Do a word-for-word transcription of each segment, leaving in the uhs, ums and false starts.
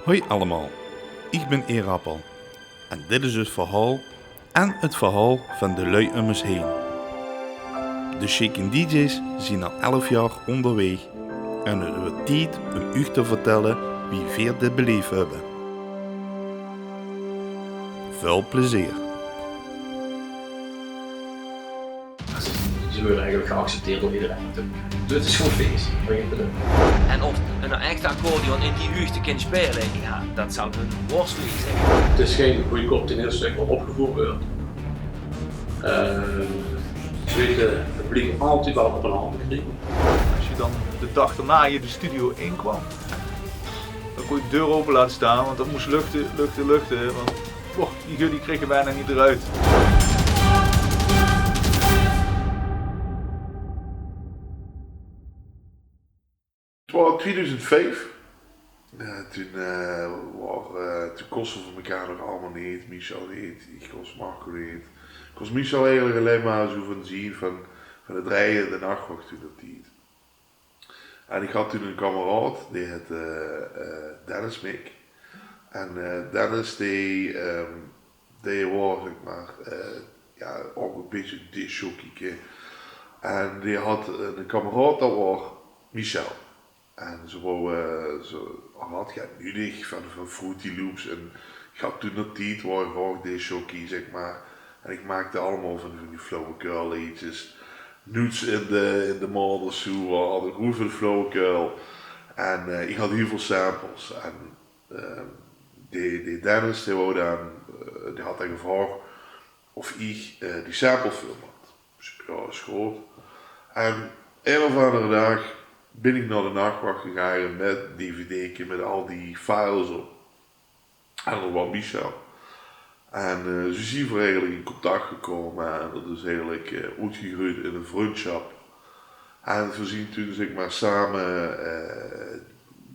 Hoi allemaol, iech bin Eerappel en dit is 't verhaol en 't verhaol vaan de lui um us heen. De Shakin DJ's zien al elf jaor oonderweeg en 't weurt tied um uuch te vertèlle wie veer dit beleef höbbe. Väöl plezeer. Ze weure eigelek geaccepteerd door ederein. Dit is gewoen fees. En of 'n echte accordeon in die huugde kin speule, jao, dat zouw 'n worsteling zien. 't Is gein boycott ten ierste wat opgeveurd weurt. Eh, ze weite 't publiek altied wel op 'n hand te kriege. Es ze daan de daag daonao de studio in kaome, daan kós ze de deur ope laote staon, want dat mós luchte, luchte, luchte, want, boah, die geur die kriege ze bijna neet d'roet. Het waor twiedoezend vief. Jao, toen, eh, waor, eh, toen kóste v'r mekaar nog allemaol neet. Michel neet, iech kós Marco neet. Iech kós Michel eigelek allein mer zoe vaan zien vaan, vaan 't drejje in de Nachtwacht toen d'r tied. En iech had toen 'ne kameraod, dee hèt, eh, eh, Dennis Mik. En, eh, Dennis, dee, ehm, dee waor, zègk mer, eh, jao, ouch e bitteke e discjockeike. En dee had 'ne kameraod, dat waor Michel. En ze wouwe, ze had get nudig vaan, vaan Fruity Loops. En iech had toen d'r tied, waor iech ouch discjockey, zègk mer. En iech maakde allemaol vaan, vaan die flauwekul leedsjes. Noets in de, in de maod of zoe, v'r hadde groeve flauwekul. En, eh, iech had hiel väöl samples. En, eh, dee, dee Dennis, dee wouw daan, eh, dee had daan gevraog of iech, eh, die sample film had. Dus iech: jao, is good. En ein of aander daag bin iech nao de Nachtwacht gegaange mèt 'n dvd'ke mèt al die files op. En dat waor Michel. En, eh, zoe zien v'r eigelek in contact gekoume en dat is eigelek, eh, oetgegreujd in 'n vrundsjap. En v'r zien toen, zègk mer, same, eh,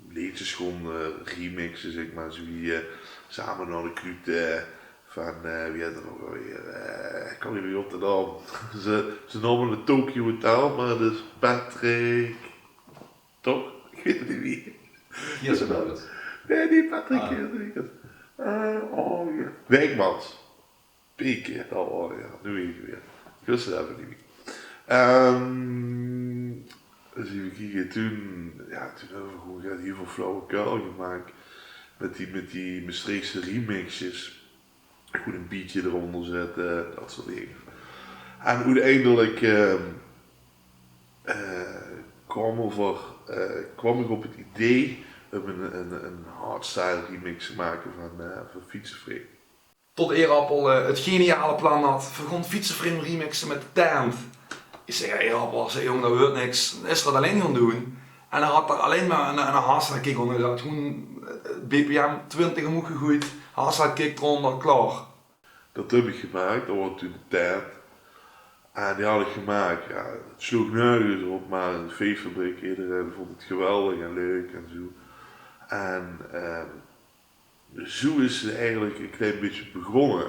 leedsjes goon, eh, remixe, zègk mer, zoe wie, eh, Same nao de klute, eh, vaan, eh, wie hèt 'r ouch alweer, eh, iech kom neet mie op de naom. Ze, ze naome 't Tokyo Hotel, mer dat is Patrick, toch? Iech weit 't neet mie. Jesse Bouwens. Nein, neet Patrick, ah. Eh, oh, jao. Wijkmans. Pieke, dat waor, jao, noe weit iech 't weer. Iech wis 't eve neet mie. Ehm, dus eve kieke, toen, jao, toen höbbe v'r gewoen get hiel väöl flauwekul gemaak. Mèt die, mèt die Mestreechse remixjes. Gewoen e beatsje d'roonder zètte, dat soort dinger. En oeteindelek, ehm, eh, kaome v'r, eh, kaom iech op 't idee um 'n, 'n, 'n hardstyle remix te make vaan, eh, vaan Fietsefreem. Tot Eerappel, eh, 't geniale plan had. V'r goon Fietsefreem remixe mèt De Tent. Iech zègk: "Jao, Eerappel," zag iech, "jong, dat weurt niks." Is 'r dat allein goon doen. En heer had dao allein mer 'n, 'n hardstyle kick oonder gezat. Gewoen, eh, bpm twintig umhoeg gegoejd, hardstyle kick d'roonder, klaor. Dat höb iech gemaak, dat waor toen De Tent. En die had iech gemaak, jao, 't sloog nörges op, mer in de feesfabriek, ederein voont 't geweldig en leuk en zoe. En, eh, zoe is 't eigelek e klein bitteke begós.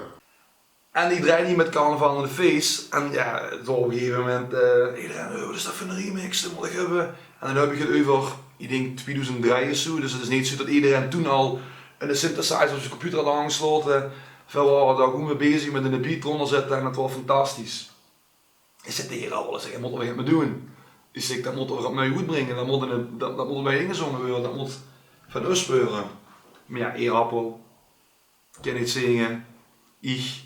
En iech drejde die mèt carnaval in de fees. En jao, 't waor op e gegeve memint, eh, ederein: "Hey, wat is dat veur 'ne remix? Dat moot iech höbbe." En daan höb iech 't euver, iech dink, twiedoezend drei of zoe. Dus 't is neet zoe tot ederein toen al 'ne synthesizer op zien computer had aongeslote. Veer waore dao gewoen mèt bezig mèt 'ne beat d'roonder zètte en dat waor fantastisch. Iech zègk tege Eerappel, iech zègk: "Dao mote v'r get mèt doen." Iech zègk: "Dat mote v'r opnui oetbringe, dat mote, dat, dat mote mèt ingezónge weure, dat moot vaan us weure." Mer jao, Eerappel kin neet zinge, iech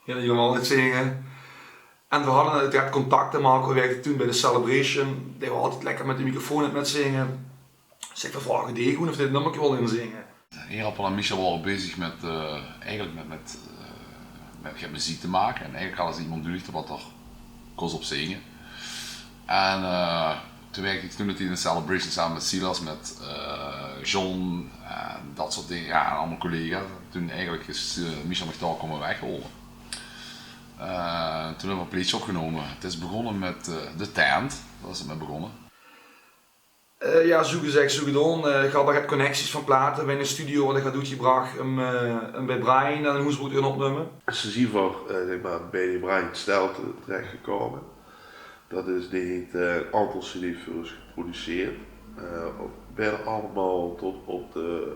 kin hielemaol neet zinge. En v'r hadde direk contact, Marco wèrkde toen bij de Celebration, dee waor altied lekker mèt de microfoon aon 't mètzinge. Iech zègk: "V'r vraoge dee gewoen of dee 't nummerke wèlt inzinge." Eerappel en Michel waore bezig mèt, eh, eigelek mèt, mèt, eh, mèt get meziek te make. En eigelek hadde ze iemes nudig wat dao kós op zinge. En, eh, toen wèrkde iech toen nog in de Celebration same mèt Silas, mèt, eh, John en dat soort dinger. Jao, en allemaol collega's. Toen eigelek is, eh, Michel miech dao koume weghaole. Eh, toen höbbe v'r e plaetsje opgenome. 't Is begós mèt, eh, De Tent. Dao is 't mèt begós. Eh, jao, zoe gezag, zoe gedoon. Eh, iech had get connecties vaan plate bij 'n studio wat iech had oetgebrach um, eh, um bij Brian en Hoesbroek te goon opnumme. Ze zien veur, eh, zègk mer, bij de Brian Stelten terechgekoume. Dat is, dee heet, eh, 'n aontal cd's veur us geproduceerd. Eh, op, bijna allemaol tot op de,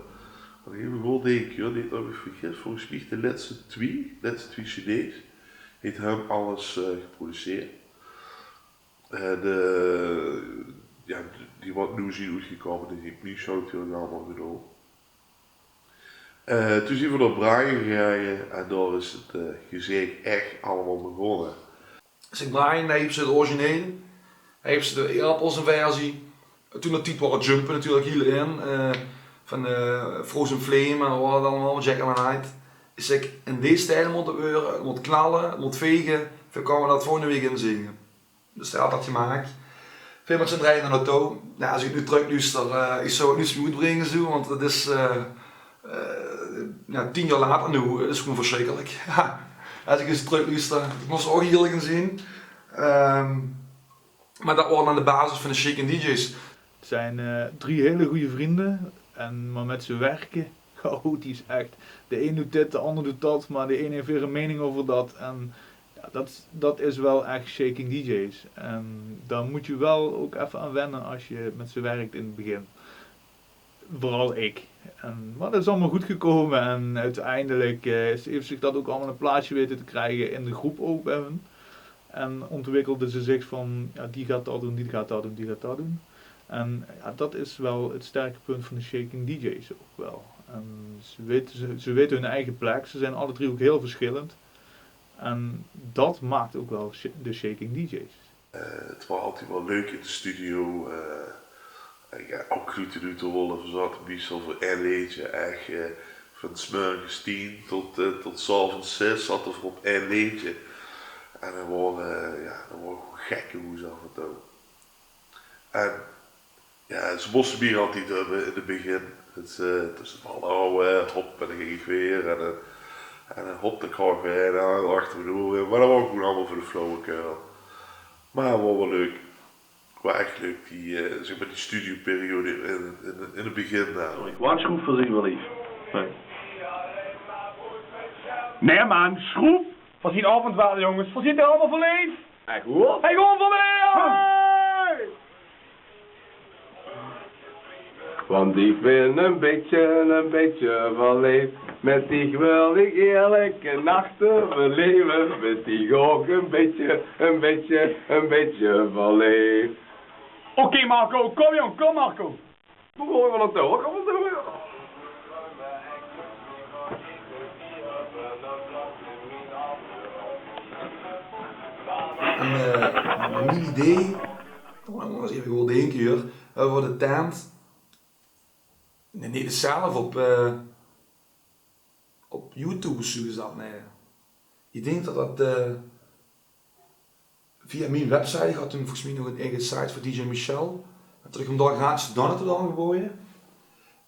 Hiel good, dink ich, huur. Neet det ich mich vergis, volges mich de lètste twie, lètste twie cd's, haet hae alles eh, geproduceerd. Eh, de, jao, die waat noe zien oetgekómme, die haet Michel natuurlik allemaol gedaon. Eh, toen zien v'r nao Braai gegaange en dao is 't eh, gezeik ech allemaol begós. Zègk: Brian, hie höbs se 't origineel. Hie höbs se de Eerappels versie. Toen d'r tied waor Jump natuurlik hiel in. Eh, van eh, Frozen Flame en waat 't allemaol, Jekyll and Hyde. Ich zègk: in dees tied mót 't weure, 't mót knalle, 't mót vege. Veer kómme det volgende waek inzinge. Dus dae haet det gemaak. Veer mit zien drieje nao de touw. Jao, es ich 't noe trökluuster, eh, ich zou 't noets mie oetbringe zoe, want det is eh, eh, jao, tien jaor later noe, 't is gewoen versjrikkelik. Jao, es ich ins trökluuster, det mós ouch hieërlik zien. Ehm, mer det waor dan de basis van de Shakin DJ's. 't Zien eh, drie hele gooj vrunj en mer mit ze wirke, oh, die is ech, de ein doet dit, de anger doet det, mer de ein haet weer ein meining euver det. En jao, det, det is waal ech Shakin DJ's. En dao mós se waal ouch effe aan wenne es se mit ze wirks in 't begin. Veural ich. En, mer det is allemaol good gekómme en oeteindelik eh, is, haet zich det ouch allemaol ein plaatsje weite te kriege in de gróp ouch bie hun. En óntwikkelde ze zich van, jao, die geit det doon, die geit det doon, die geit det doon. En jao, det is waal 't sterke punt van de Shakin DJ's ouch waal. En ze weite, ze, ze weite hun eige plek, ze zien alle drie ouch hiel versjillend. En det maak ouch waal sh-, de Shakin DJ's. Eh, 't waor altied waal leuk in de studio. Eh, en jao, ouch kloete oet te rolle. Veer zaote meistal veur ein leedje ech eh, van 's mörges tien tot, eh, tot 's aoves zès zaote v'r op ein leedje. En det waor, eh, jao, det waor gewoen gekkehoes aaf en toe. En jao, ze móste mich altied höbbe in 't begin. 't Eh, tösse van: hallo, eh, hop, en dan ging ich weer. En, eh, en dan hop, dan kwaam ich weer. En dan achter mich door weer. Mer det waor gewoen allemaol veur de flauwekul. Mer 't waor waal leuk. 't Waor ech leuk, die, eh, zègk mer, die studioperiode in, in, in 't begin dao. Ich waor sjroef veur zien verleef. Nae. Nae, man, sjroef. Van zien aovend waor, jónges, veer zien allemaol verleef. Ech waor? Hey, gewoen verleef! Hey! Want ich bin ein bietje, ein bietje verleef. Mit dich wil ich ierlike nachte beleve. Bin ich ouch ein bietje, ein bietje, ein bietje verleef. Oké, Marco, kóm jóng, kóm Marco. Veer gaon waal aan 't touw, kóm aan 't touw. En eh, mien idee, waat ich waal dink, huur, eh, veur de tent. Nae, neet zelf op eh, op YouTube of zoe gezat, nae. Ich dink det det eh, via mien website, ich had toen volges mich nog ein eige site veur DJ Michel. En det ich 'm dao gratis te downloade had aangeboje.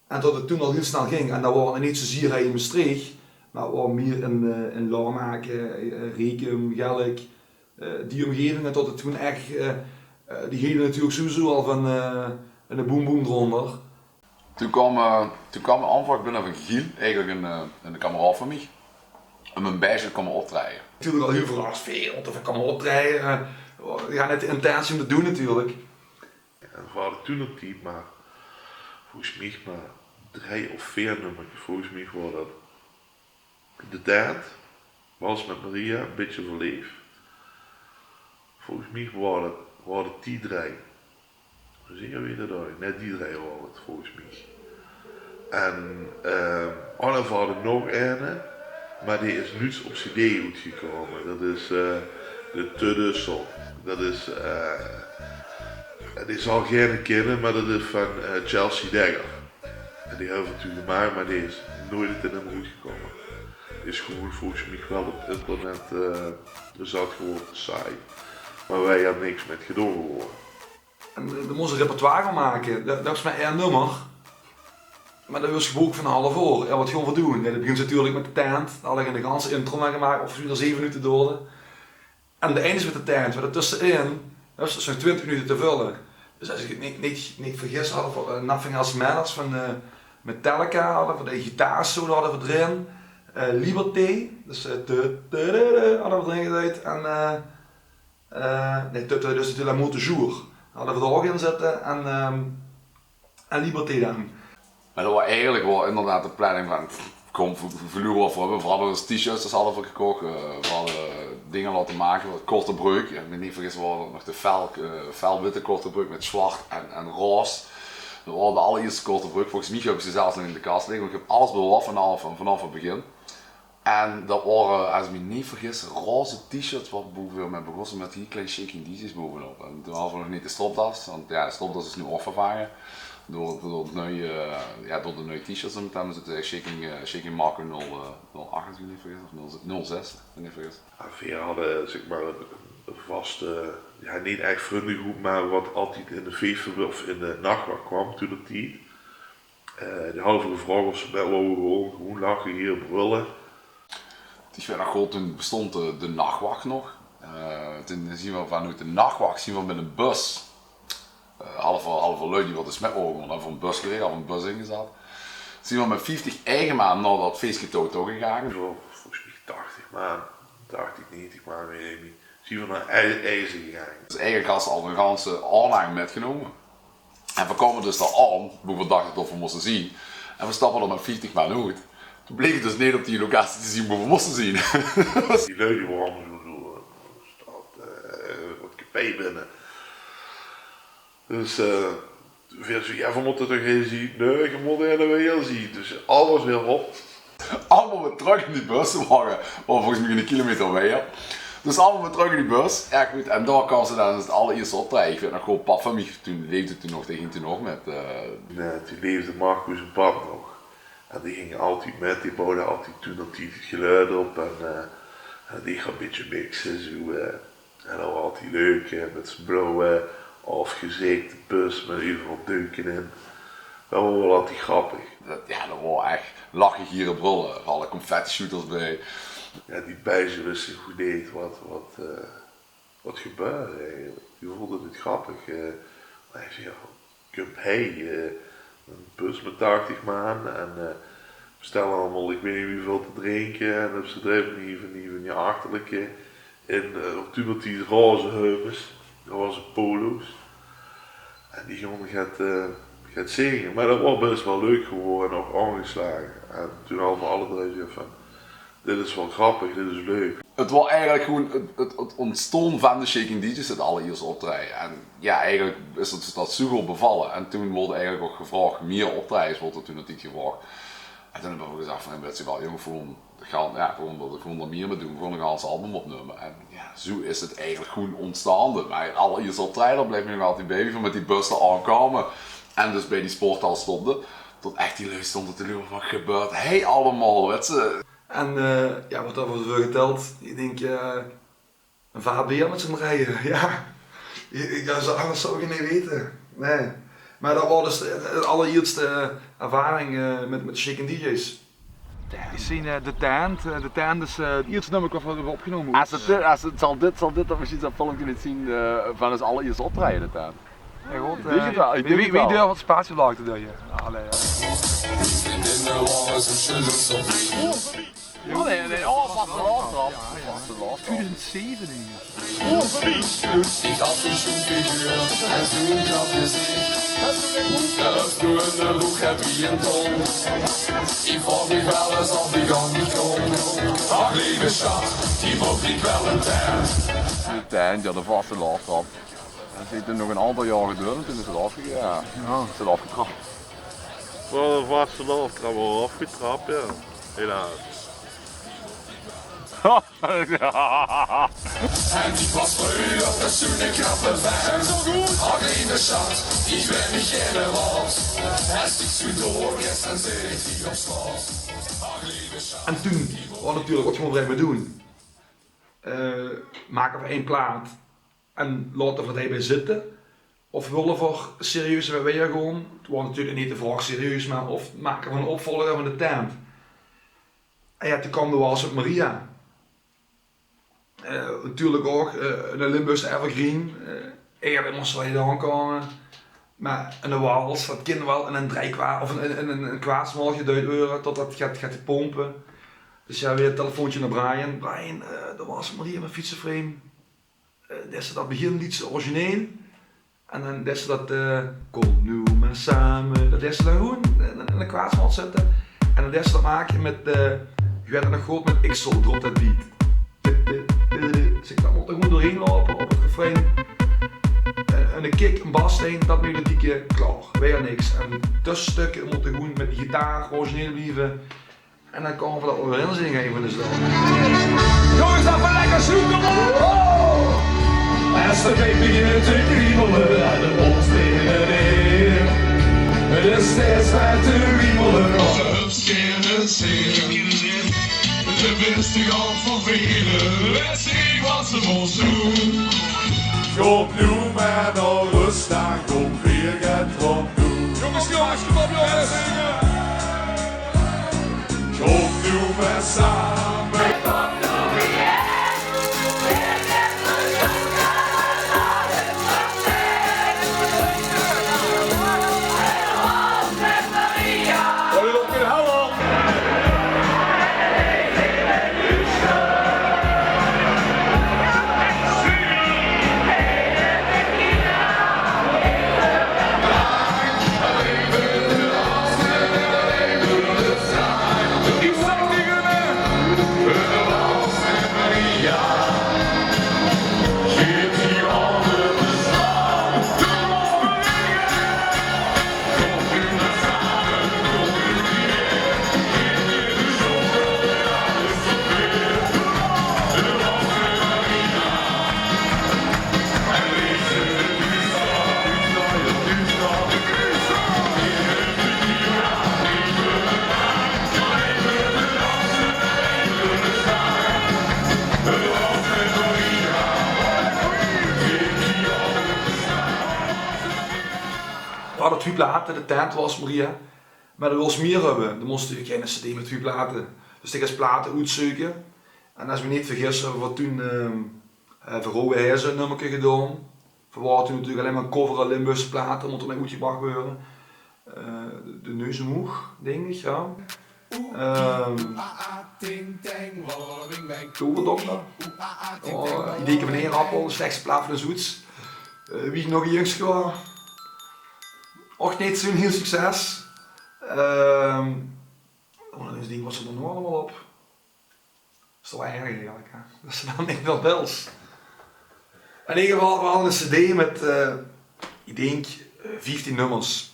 En det 't toen al hiel snel ging. En det waor neet zoezier hie in Mestreech, mer 't waor mieër in eh, in Laormake, eh, Rekem, Gellik, eh, die ómgeving. En det 't toen ech eh, eh, die hieëde natuurlik sowieso al van eh, eine boem boem d'rónger. Toen kaom eh, toen kaom eine aanvraog binne van Giel, eigelik ein eh, eine kameraod van mich, óm ein bietje te kómme optraeje. Natuurlik al hiel väöl as veer, want veer kómme optraeje. Eh, jao, neet de intentie óm te doon natuurlik. En veer hadde toen nog tied mer, volges mich mer drie of veer nummerkes, volges mich waor det De Tent, Wals mit Maria, Bietje Verleef. Volges mich waor det, waor det die drie. Zeker weite det ouch. Nae, die drie waore 't, volges mich. En eh, oh, veer hadde nog eine, mer die is noets op cd oetgekómme. Det is eh, de Te Dussel. Det is eh, die zal geine kinne, mer det is van eh, Chelsea Dagger. En die höbbe veer toen gemaak, mer die is noeats in 't nummer oetgekómme. Die is gewoen volges mich waal op internet eh, zat, gewoen op de site. Mer veer höbbe d'r niks mit gedoon gewoen. En eh, dan mós se ein repertoire gaon make. Det, det is mer ein nummer. Mer det waor gebook veur ein haaf oor. Jao, waat gaon veer doon? Jao, det begint natuurlik mit de tent. Dao hadde ich de ganse intro mer gemaak, of zoe, zeve minute doorde. En det eindigde mit de tent, mer dao tösse-in, det is dus nog twintig minute te völle. Dus es ich mich neet, neet, neet vergis, hadde veer eh, Nothing Else Matters van eh, Metallica, hadde veer de gitaarsolo hadde veer d'rin. Eh, Liberté, dus eh, te, te, te, te, hadde veer d'rin geduid. En eh, eh, nae, te, te, dus natuurlik L'amour toujours hadde veer d'r ouch in zitte. En ehm, en Liberté dan. Mer det waor eigelik waal inderdaad de planning van, pff, kóm, veer, veer loere waat veer höbbe. Veer hadde dus t-shirts, dus hadde veer gekoch. Eh, veer hadde dinger laote make, waat korte breuk. En es ich mich neet vergis, waore det nog de fel, eh, felwitte korte breuk mit zwart en, en roze. Det waore de allerierste korte breuk. Volges mich höb ich ze zelfs nog in de kas ligke, want ich höb alles bewaard vanaaf, vanaaf 't begin. En det waore, es ich mich neet vergis, roze t-shirts, waat, boe veer mit begóste, mit hiel klein Shakin DJ's bovenop. En toen hadde veer nog neet de stropdas, want jao, de stropdas is noe ouch vervange door, door 't nui, eh, jao, door de nui t-shirts. En toen höbbe ze 't, eh, Shakin, eh, Shakin Marco nul, eh, nul ach, es ich mich neet vergis, of nul zes, nul zes, es ich mich neet vergis. Jao, veer hadde, zègk mer, ein, ein vaste, jao, neet ech vrundegroep, mer waat altied in de feesverbouw of in de nachwach kwaam toen d'r tied. Eh, die hadde veer gevraog of ze mit wouwe kómme, gewoon lache, giere, brölle. Ich weit nog good, toen bestóng de, de nachwach nog. Eh, toen zeen veer vanoet de nachwach, zeen veer mit ein bus. Eh, hadde veer, hadde veer luuj die waal ins mit wouwe kómme, hadde veer ein bus geregeld, hadde veer ein bus ingezat. Zeen veer mit vieftig eige maan nao det feeske touw, touw gegange. Veer, volges mich tachtig maan, tachtig, negentig maan, weit ich neet. Zeen veer nao Ei-, Eijsde gegange. Dus eigelik hadde ze al ein ganse aanhang mitgenómme. En veer kómme dus dao aan, boe veer dachte det veer móste zeen. En veer stappe d'r mit vieftig maan oet. Toen bleek 't dus neet op die locatie te zeen boe veer móste zeen. Die luuj die waore allemaol zoe, zoe, eh, staat, eh, waat kapij binne. Dus, eh, veer zoe, jao, veer mótte toch effe zeen. Nae, geer mót effe wiejer zeen. Dus alles weer op. Allemaol weer trök in die bus. Veer waore, waore volges mich eine kilometer wiejer. Dus allemaol weer trök in die bus. Jao, good. En dao kwaam ze dan 't allerierste optraeje. Ich weit nog good, pap van mich toen, leefde toen nog, dae ging toen nog mit, eh, Toen, eh, toen leefde Marco zien pap nog. En die ging altied mit, die bouwde altied toen d'r tied 't geluid op. En, eh, en die gaon ein bietje mixe, zoe, eh. En det waor altied leuk, hè, mit zien blauwe, aafgezeikde bus, mit euveral deuke in. Det waor waal altied grappig. Det, jao, det waor ech lache, giere, brölle. Veer hadde confettishooters bie. Jao, die Belge wiste good neet waat, waat, eh, waat gebeurde eigelik. Die vónde 't grappig, eh, mer ich zag, jao, kump hie, eh, ein bus mit tachtig maan en, eh, bestelle allemaol, ich weit neet wieväöl te drinke en höbs se drie van die, van die, van die achterlike in, eh, op toen d'r tied roze hemmes, roze polo's. En die gaon get, eh, get zinge. Mer det waor bès waal leuk gewore en ouch aangeslage. En toen hadde v'r alle drie zoe van, dit is waal grappig, dit is leuk. 't Waor eigelik gewoon 't, 't, 't ontstaon van de Shakin DJ's, 't allerierste optraeje. En jao, eigelik is 't, is det zoe good bevalle. En toen woort eigelik ouch gevraog, mier optraejes woort d'r toen altied gevraog. En toen höbbe v'r gezag van, wèt se waal, jónge, gewoon, gewoon, jao, gewoon, gewoon d'r mier mit doon, gewoon ein gans album opnumme. En jao, zoe is 't eigelik gewoon ontstaon. Mer 't allerierste optraeje, det blief mich nog altied bie, wie v'r mit die bus dao aankwaome. En dus bie die sporthal stónge, tot ech die luuj stónge te loere van, waat gebeurt hie allemaol, wèt se. En, eh, jao, waat höbbe v'r vertèld? Ich dink, eh, ein vaat beer mit z'n drieje, jao. Ich, ich, jao, zoe angers zów ich 't neet weite. Nae. Mer det waor dus de, de allerierste ervaring, eh, mit, mit de Shakin DJ's. Ich zeen, eh, De Tent. Eh, De Tent is, eh, 't ierste nummer waat v'r höbbe opgenómme. Es 't, es 't, zal dit, zal dit dan mesjiens 't filmke neet zeen, eh, van ós allerierste optraeje, De Tent? Jao, good, ich dink 't waal, ich dink 't waal. Wie, wie durf 't spatielaag te doon? Allee, jao. Oh, nae, nae, oh, vastelaovend. Vastelaovend. Twieëdoezend zeve, dink ich. Ich had ein sjoen figuur en zoe'n knap gezicht. Det is noe ein boek, höb ich ein ton. Ich vraog mich waal ins aaf wie ich aan die kóm. Ach, leve sjat, die mook ich waal ein tent. De tent, jao, de vastelaovend. Det haet 'r nog ein aantal jaor gedoon en toen is 't aafge-, jao, is 't aafgetrap. Waal ein vastelaovend, aafgetrap, jao. Helaas. En ich waas vreuger zoe'n knappe vent. Ach, leve sjat, ich weit neet geine raod. Es ich zoe doorgaon, dan zit ich op straot. Ach, leve sjat. En toen waor natuurlik, waat gaon v'r d'rmei doon? Eh, make v'r ein plaat en laote v'r 't hiebie zitte? Of wille v'r serieus mit wiejer gaon? 't Waor natuurlik neet de vraog serieus, mer of make v'r ein opvolger van De Tent? En jao, toen kwaam De Wals mit Maria. Eh, natuurlik ouch, eh, ein Limburgse evergreen. Eh, ich had 't mós waal hie aankómme. Mer ein wals, det kin waal in ein drejkwaart of in, in, in, in kwaarsmaol geduid waere, tot det geit, geit pompe. Dus jao, weer telefoontje nao Brian. Brian, eh, det waor Maria mit Fietsefreem. Eh, deis se det beginleedje origineel. En dan deis se det, eh, Kóm noe mer same. Det deis se dan gewoon. En dan, de kwaadsmaat zitte. En dan deis se dat make mit de, ich weit 't nog good, mit Ixel, Drop That Beat. Zit, zit, zit, zit, dat mót d'r gewoen doorheen loupe op 't refrein. En, en 'ne kick, 'n baslijn, dat melodieke, klaor. Wiejer niks. En tössestukke mótte gewoen mit die gitaar origineel blieve. En dan kómme v'r dat waal weer inzinge, ein van de daag. Jónges, effe lekker sjoeke, man! Oh! Es de week begint te kriebele en de mond in de weer. 't Is steeds weer te wiebele. Ze hups in 't zin. De beste gans van vele. Wes ik wat ze moest doen. Kom noe mer nao rust, dan kom weer get rond doen. Jónges, jónges, kom op, jónges! Kom noe mer same. V'r hadde twie plate, De Tent waor Maria, mer doe wils mier höbbe. Doe mós natuurlik gein cd mit twie plate. Dus ich deis plate oetzeuke. En es ich mich neet vergis, höbbe v'r toen, ehm, eh, veur Rowwe Heze e nummerke gedaon. V'r waore toen natuurlik allein mer cover Limburgse plate, mótte oetgebrach waere. Eh, de, de Neus Omhoeg, dink ich, jao. Ehm, Toverdokter. Oh, eh, Idee van Eerappel, de slechste plaat van de Zoets. Eh, wie ich nog e jungske waor. Och, neet zoe'n hiel succes. Ehm, oh, dat is ding, wat zit d'r nog allemaol op? Is toch wel erg eigenlijk, hè? Dat ze dan neet mier bels. In eder geval, v'r hadde 'n cd mit, eh, ich dink, eh, vieftien nummers.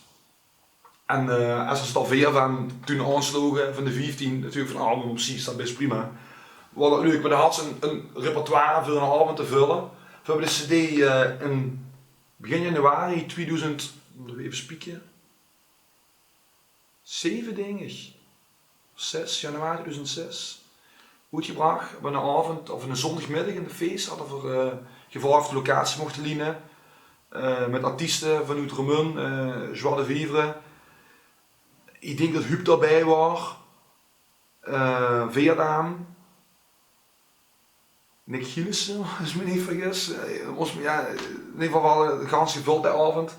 En, eh, es v'r d'r veer van toen aonsloge, van de vieftien, natuurlik van 't album op zich, is dat bès prima. Waor dat leuk, mer dan hads se 'n, 'n repertoire veur 'n album te völle. V'r höbbe de cd, eh, in begin januari tweedoezend, mót ich effe spieke, zeve, dink ich. Zes januari tweedoezend zes. Oetgebrach op 'nen aovend, of 'ne zóndigmiddig in de Fees, hadde v'r, eh, gevraog of v'r de locatie mochte liene. Eh, mit artieste vanoet Remunj, eh, Joie de Vivre. Ich dink dat Huub d'rbij waor. Eh, Veerdaan. Nick Gielissen, es ich mich neet vergis. Eh, mós, jao, in eder geval, eh, gans gevöld dae aovend.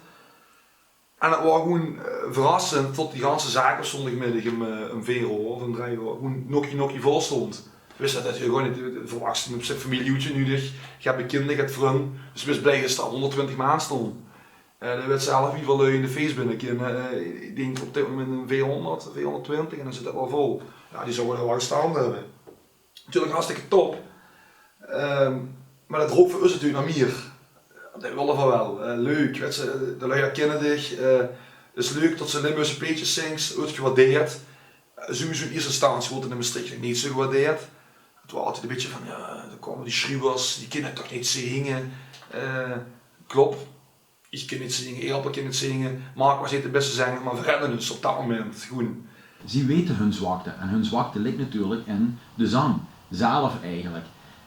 En 't waor gewoen, eh, verrassend tot die ganse zaak op zóndigmiddig um, eh, um veer oor of um drei oor gewoen nokkie nokkie vol stóng. Wis dat natuurlik gewoen neet. Verwachs neet, höbs femilie oetgeneudig, höbs bekinde, höbs vrun. Dus wis blij dat d'r al hónderdtwintig man stóng. Eh, dan wits zelf wieväöl lui in de Fees binne kinne. Eh, ich dink op dit moment 'n veerhónderd, veerhónderdtwintig en dan zit 't waal vol. Jao, die zouwe d'r waal gestaon höbbe. Natuurlik hartstikke top. Ehm, mer dat roop veur us natuurlik nao mier. Dat wille v'r waal. Eh, leuk, wits se, de lui herkinne dich. Eh, 't is leuk tot se Limburgse plaetjes zings, weurt gewaardeerd. Eh, sowieso in ierste instantie weurt 't in Mestreech nog neet zoe gewaardeerd. 't Waor altied e bietje van, jao, dao kómme die sjriewers, die kinne toch neet zinge. Eh, klop. Ich kin neet zinge, Eerappel kin neet zinge, Mark waor neet de bèste zenger, mer veer redde us op dat moment gewoen. Zie wete hun zwakte. En hun zwakte ligk natuurlik in de zang zelf eigelik.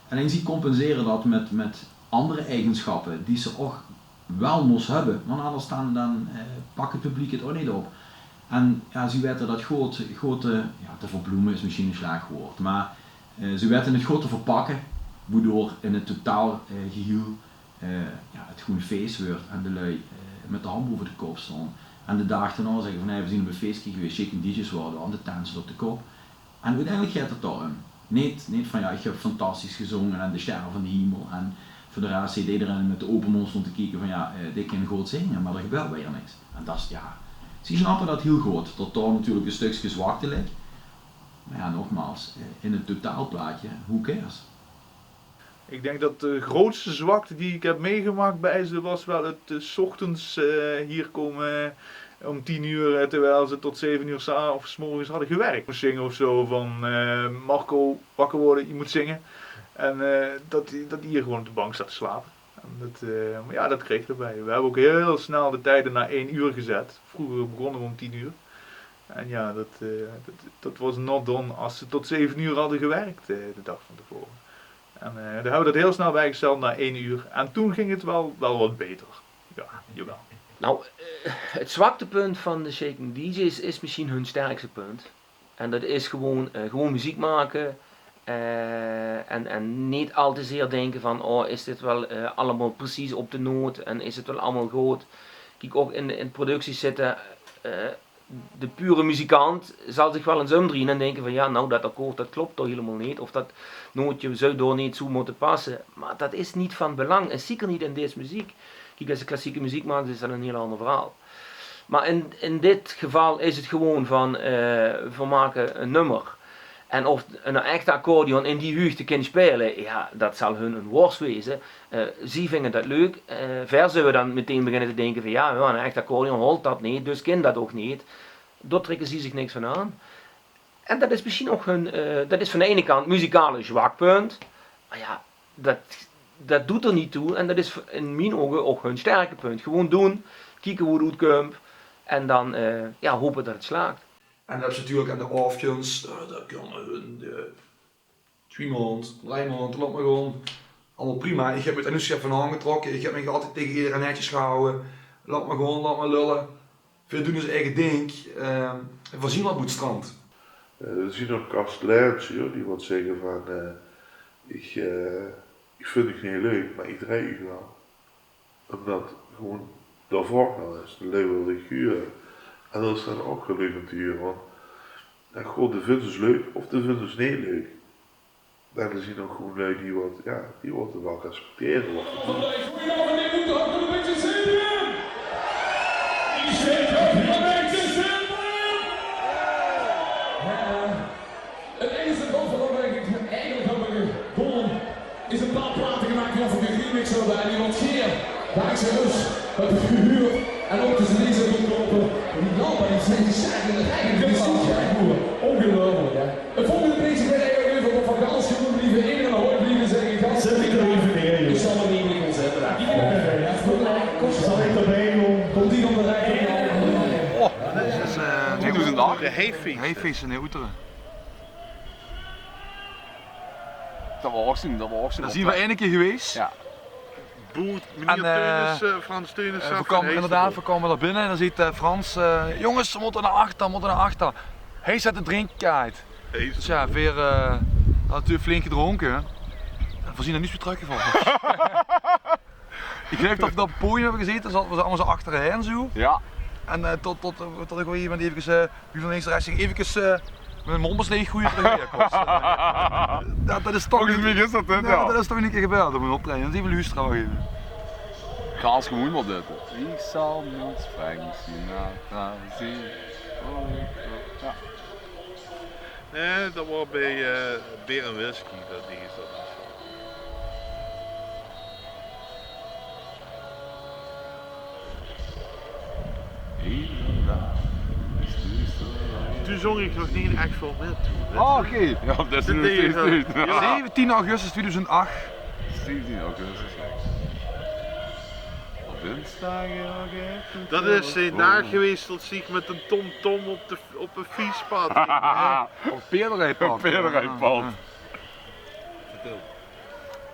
Allein zie compensere dat mit, mit anger eigenschappe die ze ouch wel mós höbbe, want anders dan, dan, eh, pak 't publiek 't ouch neet op. En jao, zie wete dat good, good te, jao, te verbloeme is mesjiens e sjlech waord, mer, eh, zie wete 't good te verpakke, woedoor in 't totaal, eh, gehiel eh, jao, 't gewoen fees weurt en de lui, eh, mit de hand bove de kop staon. En de daag daonao zègke van: "Hey, veer zien op e feeske gewees, sjikke dj's waore dao en de tent zit op de kop." En oeteindelik geit 't dao um. Neet, neet van: "Jao, ich höb fantastisch gezónge en de sjterre van de hiemel." En veur de res heet ederein mit de ope mónd staon te kieke van: "Jao, eh, dit kin good zinge, mer d'r gebeurt wiejer niks." En dat is, jao, Zie snappe dat hiel good, dat dao natuurlik e stökske zwakte ligk. Mer jao, nogmaals, eh, in 't totaalplaatje, who cares? Ik denk dat de grootste zwakte die ik heb meegemaakt bij ze was wel het, eh, 's ochtends, eh, hier komen om tien uur, eh, terwijl ze tot zeven uur 's a-, of 's morgens hadden gewerkt. Moest zingen of zo van, eh, "Marco, wakker worden, je moet zingen." En, eh, dat, dat die hier gewoon op de bank zat te slapen. En dat, eh, maar ja, dat kreeg erbij. We hebben ook heel snel de tijden naar één uur gezet. Vroeger begonnen we om tien uur. En ja, dat, eh, dat, dat was not done als ze tot zeven uur hadden gewerkt, eh, de dag van tevoren. En, eh, daar hebben we dat heel snel bijgesteld naar één uur. En toen ging het wel, wel wat beter. Ja, jawel. Nou, eh, het zwaktepunt van de Shakin DJ's is misschien hun sterkste punt. En dat is gewoon, eh, gewoon muziek maken. Eh, en, en niet al te zeer denken van, oh, is dit wel, eh, allemaal precies op de noot en is het wel allemaal goed? Kiek, ook in, in producties zitten, eh, de pure muzikant zal zich wel eens umdrieën en denken van, ja, nou, dat akkoord, dat klopt toch helemaal niet. Of dat nootje zou daar niet zo moeten passen. Maar dat is niet van belang. En zeker niet in deze muziek. Kiek, als je klassieke muziek maakt, is dat een heel ander verhaal. Maar in, in dit geval is het gewoon van, eh, we maken een nummer. En of een echte accordeon in die huugte kan spelen, ja, dat zal hun een worst wezen. Eh, zie vingen dat leuk. Eh, ver zullen we dan meteen beginnen te denken van, ja, ja, een echte accordeon holt dat niet, dus kan dat ook niet. Daar trekken zie zich niks van aan. En dat is misschien ook hun, eh, dat is van de ene kant muzikaal een zwak punt. Maar ja, dat, dat doet er niet toe. En dat is in mijn ogen ook hun sterke punt. Gewoon doen, kijken hoe het uitkomt. En dan, eh, ja, hopen dat het slaagt. En dat is natuurlijk aan de aafjes, eh, dat kunnen hun de twee maand, drie maand, laat maar gewoon. Allemaal prima. Ik heb het en nu van aangetrokken. Ik heb me altijd tegen iedereen netjes gehouden. Laat maar gewoon, laat maar lullen. Veer doen us eige dink, eh, en veer zien waal boe 't strand. Eh, d'r zien nog kasteleins, huur, die wat zègke van, eh, ich, eh, ich vinj uch neet leuk, mer ich drej uch waal. Ómdat gewoon dao vraog nao is, de lui wille dich hure. En dat is dan ouch gein leuk óm te hure, want, jao, god, de vinjs us leuk of de vinjs us neet leuk. Dao zien ouch gewoen lui die wat, jao, die wat waal respectere wat v'r doon. Het enige wat we eigenlijk, eigenlijk hebben gedaan is een paar platen gemaakt waarvan ik een remix wilde en die wat geer dankzij ons hebt gehuurd en ook tussen deze kon kopen. Die lampen die zijn, die zijn in de rij, die zien gek, broer. Ongelooflijk, hè? Het volgende plaatje gaat eigenlijk over wat van gans gewoon blijven in en hooi blijven zeggen. Gans zet ik er even neer, joh. Ik zal er niet in zetten. Zal ik erbij doen? Komt die op de rij? Oh, dat is, eh, tweeduizend acht. De Heifeesten. Heifeesten in Oeteren. Dat waor ouch zoe'n, dat waor ouch zoe'n optrejje. Dao zien v'r eine kier gewees. Jao. Boet, meneer Teunis, eh, Frans Teunis, eh, v'r kome inderdaad, v'r kome dao binne en dan zeet, eh, Frans, eh: "Jonges, v'r mótte nao achter, v'r mótte nao achter." Heer zèt de drinkkaart. Dus jao, veer, eh, hadde natuurlik flink gedrónke, hè. En v'r zien d'r noets mie trökgevalle. Ich geluif det v'r op 't podium höbbe gezete, zaote v'r allemaol zoe achterhaer zoe. Jao. En, eh, tot, tot, tot ich op e gegeve moment efkes, eh, wie van links nao rechts ging, efkes, eh, mien mónd bes leeg goeie trök weer kos. Jao, det is toch... Volges mich is det 't, jao. Det is toch ein kier gebeld op ein optraeje. Eve loestere, wach eve. Gaas gewoen waal dit, hè. Ich zal noets Frank Sinatra zeen. Oh, jao. Nae, det waor bie, eh, Beer en Whisky, det ding is det. Toen zóng ich nog neet ech väöl mit toen. Oh, oké. Jao, det is... Zeventien augustus tweeduizend acht. Zeventien augustus. Op dinsdaag, jao, oké. Det is de daag gewaes det ich mit ein tomtom op de, op ein fiespad ging. Op ein paerderijpad. Op ein paerderijpad. Jao, jao. Vertèl.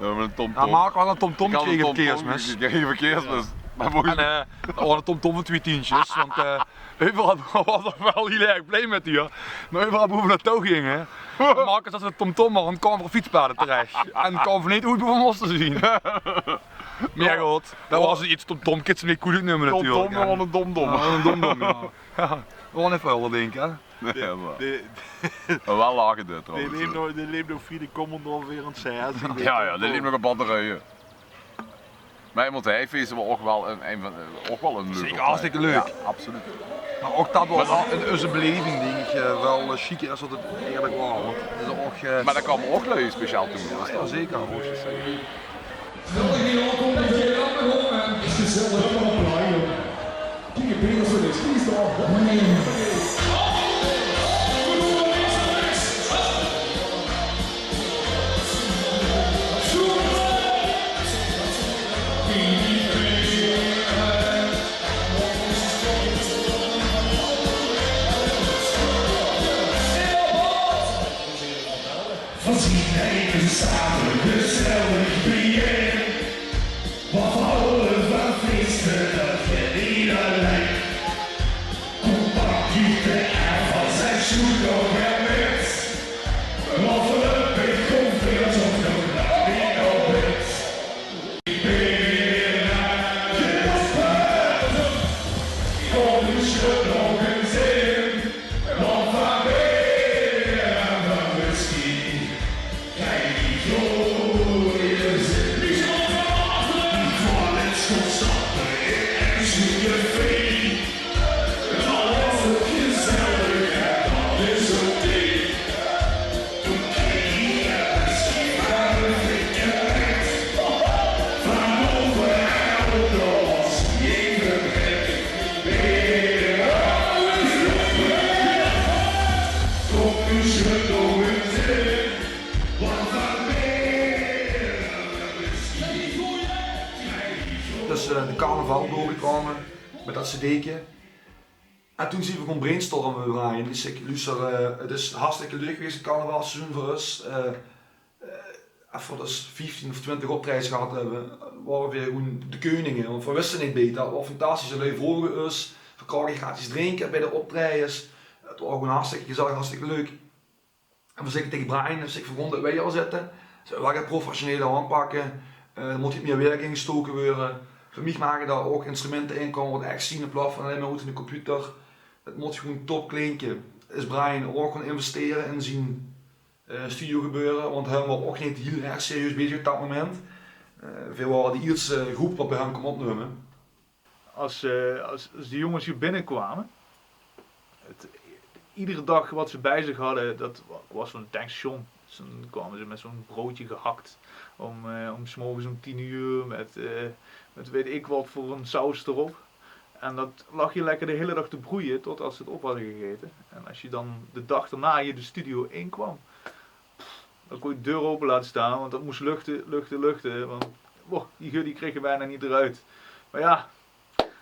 Jao, mit ein tomtom. Jao, Mark had ein tomtom gekrege veur Keersmis. Gekrege veur Keersmis. Mer veur... En, eh, v'r hadde ein tomtom veur twieë tientjes, want, eh, Heuvel waor d'r waal hiel erg blie mit, huur. Mer Heuvel boe v'r naotoe ginge, Marcus had zoe'n tomtom, mer dan kaome v'r op fietspade terech. En kaome v'r neet oet boe v'r móste zien. Mer jao, good, det waor zoe get, tomtom kins se neet cool numme natuurlik. Tomtom, mer waal ein domdom. Jao, ein domdom, jao. Jao, waal effe euver dinke, hè. Jao, mer... Mer waal lache, dit trouwens. Dae leep nog, dae leep nog via de Commodore veerenzeventig. Jao, jao, dae leep nog op batterieje. Mer ich mót zègke, Heifeesten waor ouch waal ein, ein van, eh, ouch waal ein leuk optrejje. Zeker, hartstikke leuk. Jao, absoluut. Mer ouch dat waor in eus beleving, dink ich, eh, waal, eh, sjiek es dat 't eigelik waor. Want 't is ouch, eh, Mer dao kaome ouch lui speciaal toe. Jao, zeker. Veer zien hei same gezellig biejein. Veer hawwe van feeste, dat geit neet allein. Kom, pak de effels en sjoet nog ein mit. Veer lope op, ich kom veer op nog nao de oprit. Dus, eh, de carnaval doorgekómme mit dat cd'ke. En toen zien v'r gewoen brainstorme, Brian. Dus ich loester, eh, 't is hartstikke leuk gewaes, 't carnavalsseizoen veur us. Eh, eh, es v'r dus vieftien of twintig optraejes gehad höbbe, waore v'r gewoen de keuninge. Want v'r wiste neet beter. 't Waor fantastisch, de lui vroge us. V'r krege gratis drinke bie de optraejes. 't Waor gewoen hartstikke gezellig, hartstikke leuk. En v'r zègke taenge Brian, dus ich verwónde wei al zitte. Ze wille 't professioneler aanpakke. Eh, d'r mót get mieë werk in gestoke waere. Veur mich mage dao ouch instrumente in kómme wat ech zien in plaats van allein mer oet de computer. 't Mót gewoen top klinke. Is Brian ouch gaon investere in zien, eh, studiogebeure, want hae waor ouch neet hiel erg serieus bezig op dat moment. Eh, veer waore de ierste groep wat bie häöm kómme opnumme. As, eh, as, as de jónges hie binnekwame, 't, iedere daag wat ze bij zich hadde, dat wa-, was van 't tankstation. Dus dan kwame ze met zo'n broodje gehakt om, eh, om 's morgens om tien uur met, eh, met weet ik wat voor een saus erop. En dat lag je lekker de hele dag te broeien totdat ze het op hadden gegeten. En als je dan de dag daarna hier de studio in kwam, dan kon je de deur open laten staan, want dat moest luchten, luchten, luchten. Want, boah, die geur die kreeg je bijna niet eruit. Maar ja,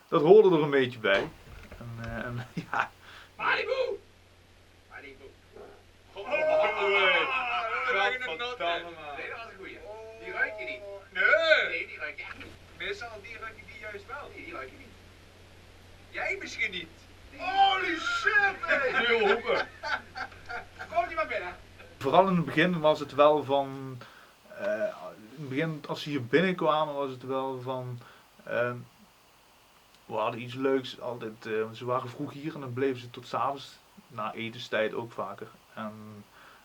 dat hoorde er een beetje bij. En, eh, en, ja. Malibu! Malibu. Oh, nee. Gadverdamme, man. Nee, dat was een goeie. Die ruik je niet. Nee. Nee, die ruik je echt niet. Meestal, die ruik je die juist wel. Nee, die ruik je niet. Jij misschien niet. Holy shit, man. Heel hoeken. Kom die maar binnen. Vooral in het begin was het wel van, eh, in het begin, als ze hier binnenkwamen, was het wel van, eh, we hadden iets leuks altijd, eh, want ze waren vroeg hier en dan bleven ze tot 's avonds, na etenstijd ook vaker. En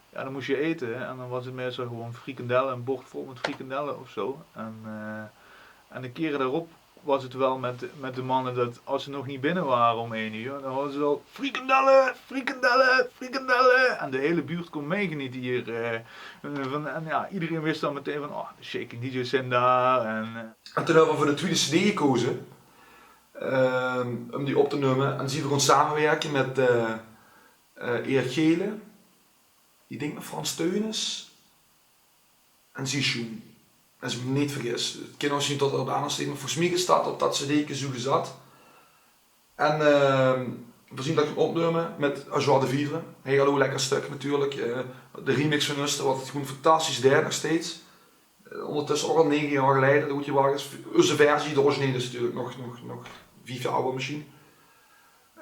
ja, dan moest je eten en dan was het meestal gewoon frikandellen, een bord vol met frikandellen of zo. En, eh, en de keren daarop was het wel met, met de mannen dat als ze nog niet binnen waren om één uur, dan hadden ze wel: "Frikandellen, frikandellen, frikandellen." En de hele buurt kon meegenieten hier, eh, van, en ja, iedereen wist dan meteen van: "Oh, de Shakin D J's zijn daar." En, eh, En toen höbbe v'r veur de twiede cd gekoze, ehm, um die op te numme. En zien v'r gaon samewirke mit, eh, eh, Erik Gelen. Ich dink mit Frans Theunisz. En Sisjoen. Es ich mich neet vergis. 't Kin ouch zien tot 't op 'n anger cd, mer volges mich is dat op dat cd'ke zoe gezat. En, ehm, v'r zien dat gaon opnumme mit Joie de Vivre. Hiel lekker stök natuurlik. Eh, de remix van us, wat 't gewoen fantastisch deit nog steeds. Eh, óngertösse ouch al nege jaor geleie dat 't oetgebrach is. Eus versie, de originele is natuurlik nog, nog, nog vief jaor awwer mesjien.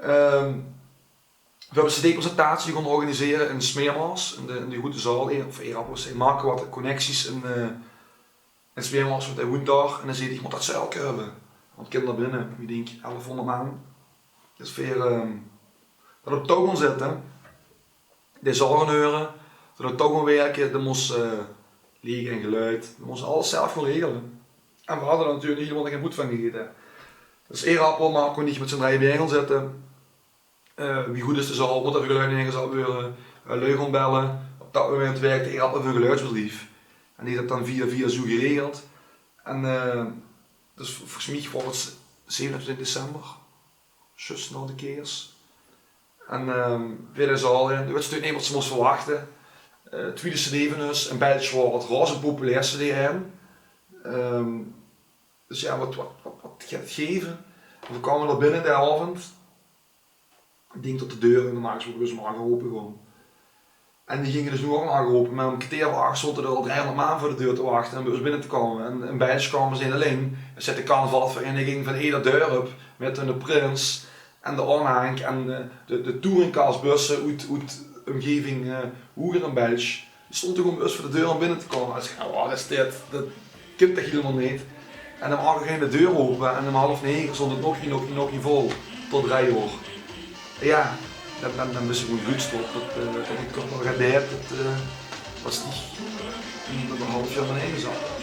Ehm, V'r höbbe 'n cd-presentatie gaon organisere in Smeermaas, in de, in de groete zaal. Eer-, of Eerappel zag: "Maak wat connecties in, eh, in Smeermaas, want hae woent dao." En hae zag: "Ich mót dat zeilke höbbe." Want kinder binne, ich dink, elfhóngerd man. Dus veer, ehm, dat op touw gaon zètte, de zaal gaon hure, dat op touw gaon wirke, de mós, eh, leech en geluid, de mós alles zelf gaon regele. En veer hadde dao natuurlik hielemaol gein bloed van gegete. Dus Eerappel, Marco en ich mit z'n drieje bie gaon zitte. Eh, wie good is de zaal, mót d'r veur geluid neergezat weure, eh, lui gaon belle. Op dat moment wirkde Eer Appel veur e geluidsbedrief. En die haet dat dan via via zoe geregeld. En, eh, dus v-, volges miech waor 't zevenentwintig december. Zjus nao de Keers. En, eh, weer de zaal in. Doe wis natuurlek neet wat ste mós verwachte. Eh, twiede cd vaan us, in Belsj waor 't raoze populair cd in. Eh, dus jao, wat, wat, wat, wat geit 't geve? En veer kaome dao binne d'n aovend. Iech dink tot de deur, normaal gesproke, dus mer aangerope gewoen. En die ginge dus noe ouch aangerope, meh um kerteer veur ach stoonte d'r al driehonderd maan veur de deur te wachte um bij us binne te koume. En in Belsj kaome ze neet allein, dao zit de carnavalsvereiniging vaan eder dörp mèt hunne prins en de aonhangk en, eh, de, de touringcasbusse oet, oet umgeving, eh, hoeger in Belsj. Die stoonte gewoen bij us veur de deur um binne te koume. En iech zègk: "Jao, wat is dit? Dat kump toch hielemaol neet?" En um ach oor góng de deur ope en um half nege stoont 't nog, nog, nog vol. Tot drei oor. Jao, daan, daan, daan bis te gewoen good stop. Dat, eh, dat iech toch wel gedeerd, dat, eh, wat stiech, dat 'n half jaor vaan in zat.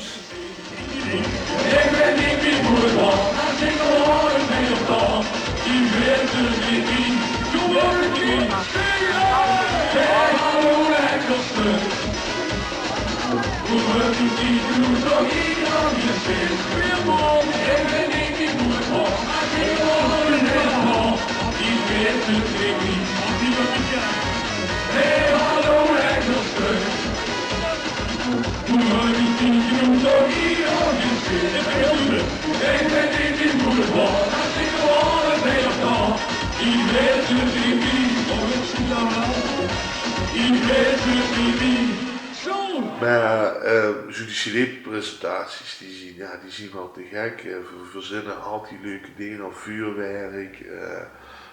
Meh, eh, zoe die cd-presentaties, die zien, jao, die zien wel te gek. Eh, veer verzinne altied leuke dinger, vuurwerk. Eh,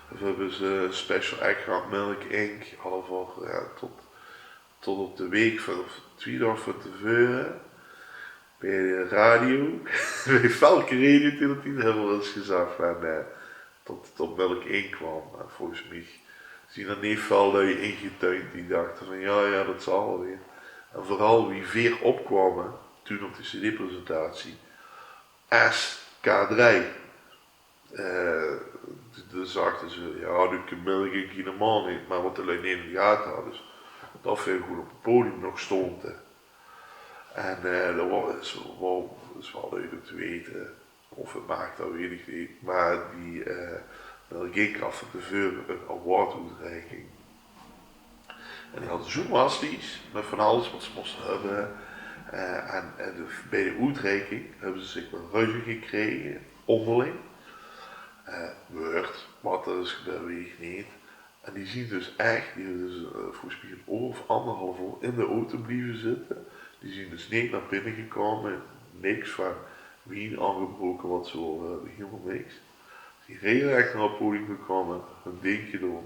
veer höbbe zoe special act gehad, Milk Inc. Hadde veer, jao, tot, tot op de week vaan, of twie daog vaan te veure bij de radio, bij Felke Radio toen, höbbe veer ins gezag vaan, eh, tot 't op Milk Inc kwaam. Meh volges miech zien d'r neet väöl lui ingetuind die dachte vaan: "Jao, jao, dat zal wel weer." En veural wie veer opkwaome, toen op de cd-presentatie, S K drei. Eh, toen zagte ze: "Jao, die kump Milk Inc hielemaol neet." Meh wat de lui neet in de gate hadde, is tot veer gewoen op 't podium nog stoonte. En, eh, dat waor, is wel, is wel leuk um te weite. Of 't maag, dat weit iech neet. Meh die, eh, Milk Inc had vaan te veure 'n award-oetreiking. En die hadde zoe'n waslys mèt vaan alles wat ze mooste höbbe. Eh, en, en de, bij de oetreiking höbbe ze ziech wel ruzie gekrege, oonderling. Eh, weurt, wat d'r is gebäörd, weit iech neet. En die zien dus ech, die höbbe dus, eh, volges miech 'n oor of aanderhaaf oor in de auto blieve zitte. Die zien dus neet nao binne gekoume, niks vaan wien aongebroke, wat ze wouwe höbbe, hielemaol niks. Die regelrech nao 't podium gekoume, hun ding gedoon,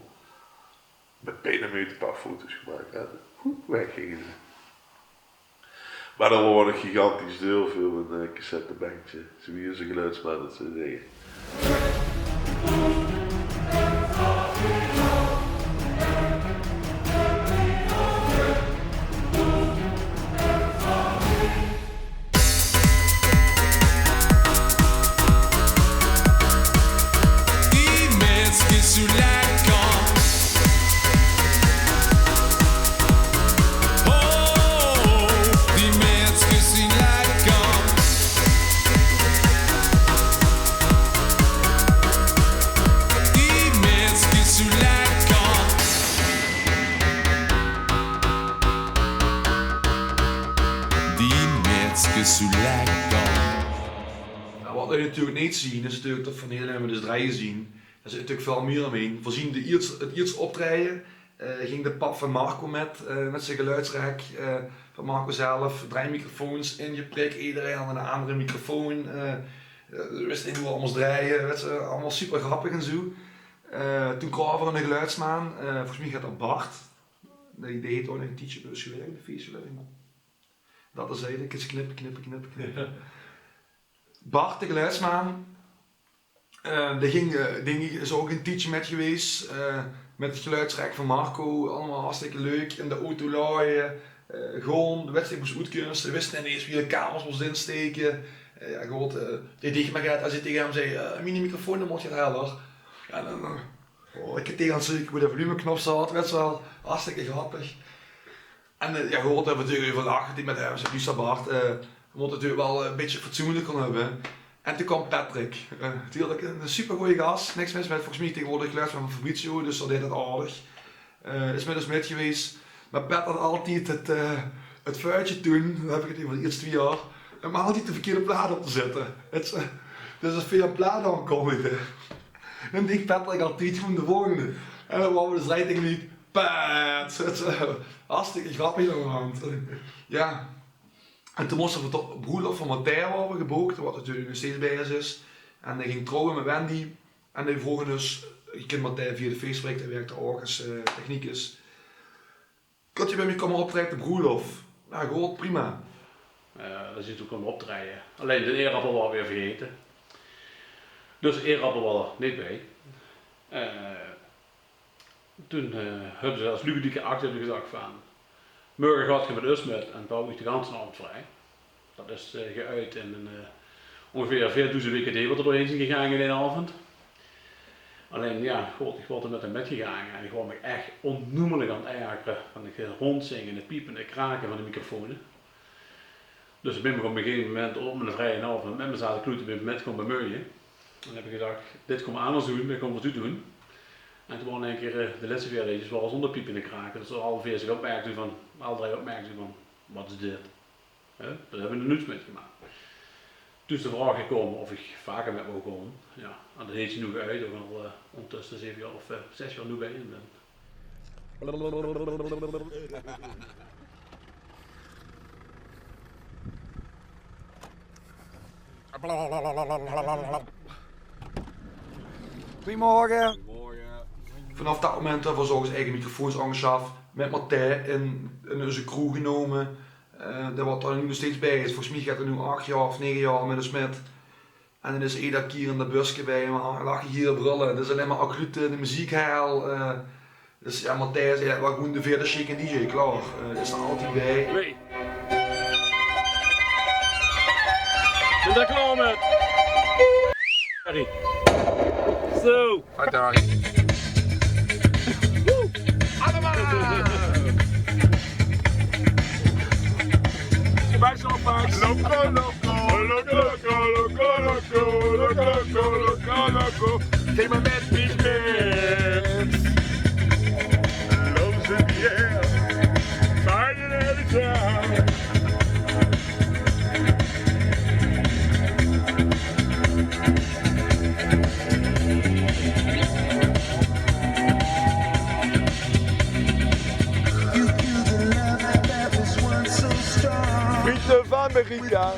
mèt pijn en meujte e paar foto's gemaak en hoep, weg ginge ze. Meh dat waor 'n gigantisch deil veur e, eh, cassettebendje. Zoe wie 'ne geluidsman dat zouw zègke. Die minskes zoe lekker. Oh, die minskes zien lekker. Die minskes zoe lekker. Die minskes zoe lekker. Jao, wat v'r natuurlek neet zien, is natuurlek tot v'r neet allein mer dus drieje zien. D'r zit natuurlek väöl mie umheen. V'r zien de iers-, 't ierste optrejje, eh, góng de pap vaan Marco mèt, eh, mèt zien geluidsrek, eh, vaan Marco zelf. Drei microfoons ingeprik, ederein had 'nen aandere microfoon. Eh, eh, v'r wiste neet wie v'r 't mós drejje, wèts te, allemaol super grappig en zoe. Eh, toen kraoge v'r 'ne geluidsmaan, eh, volges miech heet dat Bart. Dee, dee heet ouch nog 'n tiedje bij us gewirk, de feesverleiding. Dat is eigelek ins knippe, knippe, knippe, knippe. Bart, de geluidsmaan, eh, dee góng, eh, dink iech, is ouch 'n tiedje mèt gewees, eh, mèt 't geluidsrek vaan Marco. Allemaol hartstikke leuk. In de auto laoje, eh, gewoen, de wedstrijd mós oetkunste, wiste neet ins wie de kabels mós insteke. Eh, jao, good, eh, dee deeg mer get. Es iech tege häöm zag: "Eh, miene microfoon, dee moot get heller." Jao, daan, eh, Oh, ich höb taenge 't zeuke boe de volumeknop zaot, wèts se waal. Hartstikke grappig. En, eh, jao, good, v'r höbbe natuurlik euverlègk, die mit häöm, zeen Lisa Bart, eh, v'r mótte 't natuurlik waal, eh, e bietje fatsoenlik höbbe. En toen kaom Patrick. Eh, natuurlik 'ne supergoje gas, niks mis mit, volges mich taengewoordig geluidsman van Fabrizio, dus dat deit 't aardig. Eh, is mit ós mit gewaes. Mer Pat haw altied 't, eh, 't fuitje toen, dan höb ich 't euver de ierste twieë jaor, óm altied de verkierde plaat op te zètte. 't Is, eh, dus es veer 'n plaat aankondigde, dan deeg Patrick altied gewoen de volgende. En dan waore v'r dus drie taengeluid: Pat! 't Is, eh, hartstikke grappig allemaol. Jao. En toen móste v'r toch, broelof van Matthijs waore v'r gebook, wat natuurlik nog steeds bie ós is. En dae ging trouwe mit Wendy. En dae vroog dus, ich kin Matthijs via de Facebook, dae wèrk dao ouch es, eh, technicus. Kóns se bie mich kómme optraeje op de broelof? Jao, good, prima. Eh, dan zeen v'r toen kómme optraeje. Allein d'n eerappel waor v'r weer vergaete. Dus eerappel waor d'r neet bie. Eh, toen, eh, höbbe ze es lugudieke actie höbbe ze gezag van: "Mörge gaot geer mit ós mit en dan hawwe v'r de ganse aovend vrie." Dat is, eh, geuit in ein, eh, óngeveer veerdoezend W K D wat d'r doorhaer is gegange in eine aovend. Allein, jao, god, ich waor d'r mit häör mitgegange en ich waor mich ech ónnoemelik aan 't ergere van 't róndzinge, 't piepe en 't krake van de microfoon. Dus ich bin mich op e gegeve moment op miene vrieje aovend mit mich zaote kloete, bin ich mit kómme bemeuje. En höb ich gezag: "Dit kómme v'r anges doon, dit kómme v'r zoe doon." En toen waor in eine kier, eh, de lèste veer leedjes waore zónger piepe en krake. Dus alle veer zich opmerkde van, alle drie opmerkde van: "Wat is dit?" Hè? Dat höbbe v'r nog noets mitgemaak. Toen is de vraog gekómme of ich vaker mit wou kómme. Jao, en dat heet ze noe geuit, ouch al, eh, óntösse zeve jaor of, eh, zès jaor noe bie häör bin. Goeiemorge. Goeiemorge. Vanaaf dat moment höbbe v'r ós eige microfoons aangesjaf, mit Matthijs in, in eus crew genómme. Eh, dae wat d'r noe nog steeds bie is. Volges mich geit 'r noe ach jaor of nege jaor mit ós mit. En dan is eder kier in de bus bie, mer lache, giere, brölle. 't Is allein mer aclute, de meziek hel. Eh, dus jao, Matthijs is eigelik waal gewoen de veerde Shakin' D J, klaor. Eh, dae is d'r altied bie. Hey. Bin d'r klaor mit. Harry. Zo. Hoi, Harry. Woe! Allemaol! Special Fox. Loco, loco, loco, loco, loco. Geef me met die mix. Loze bier. Fijne edit. Vrienden van Amerika.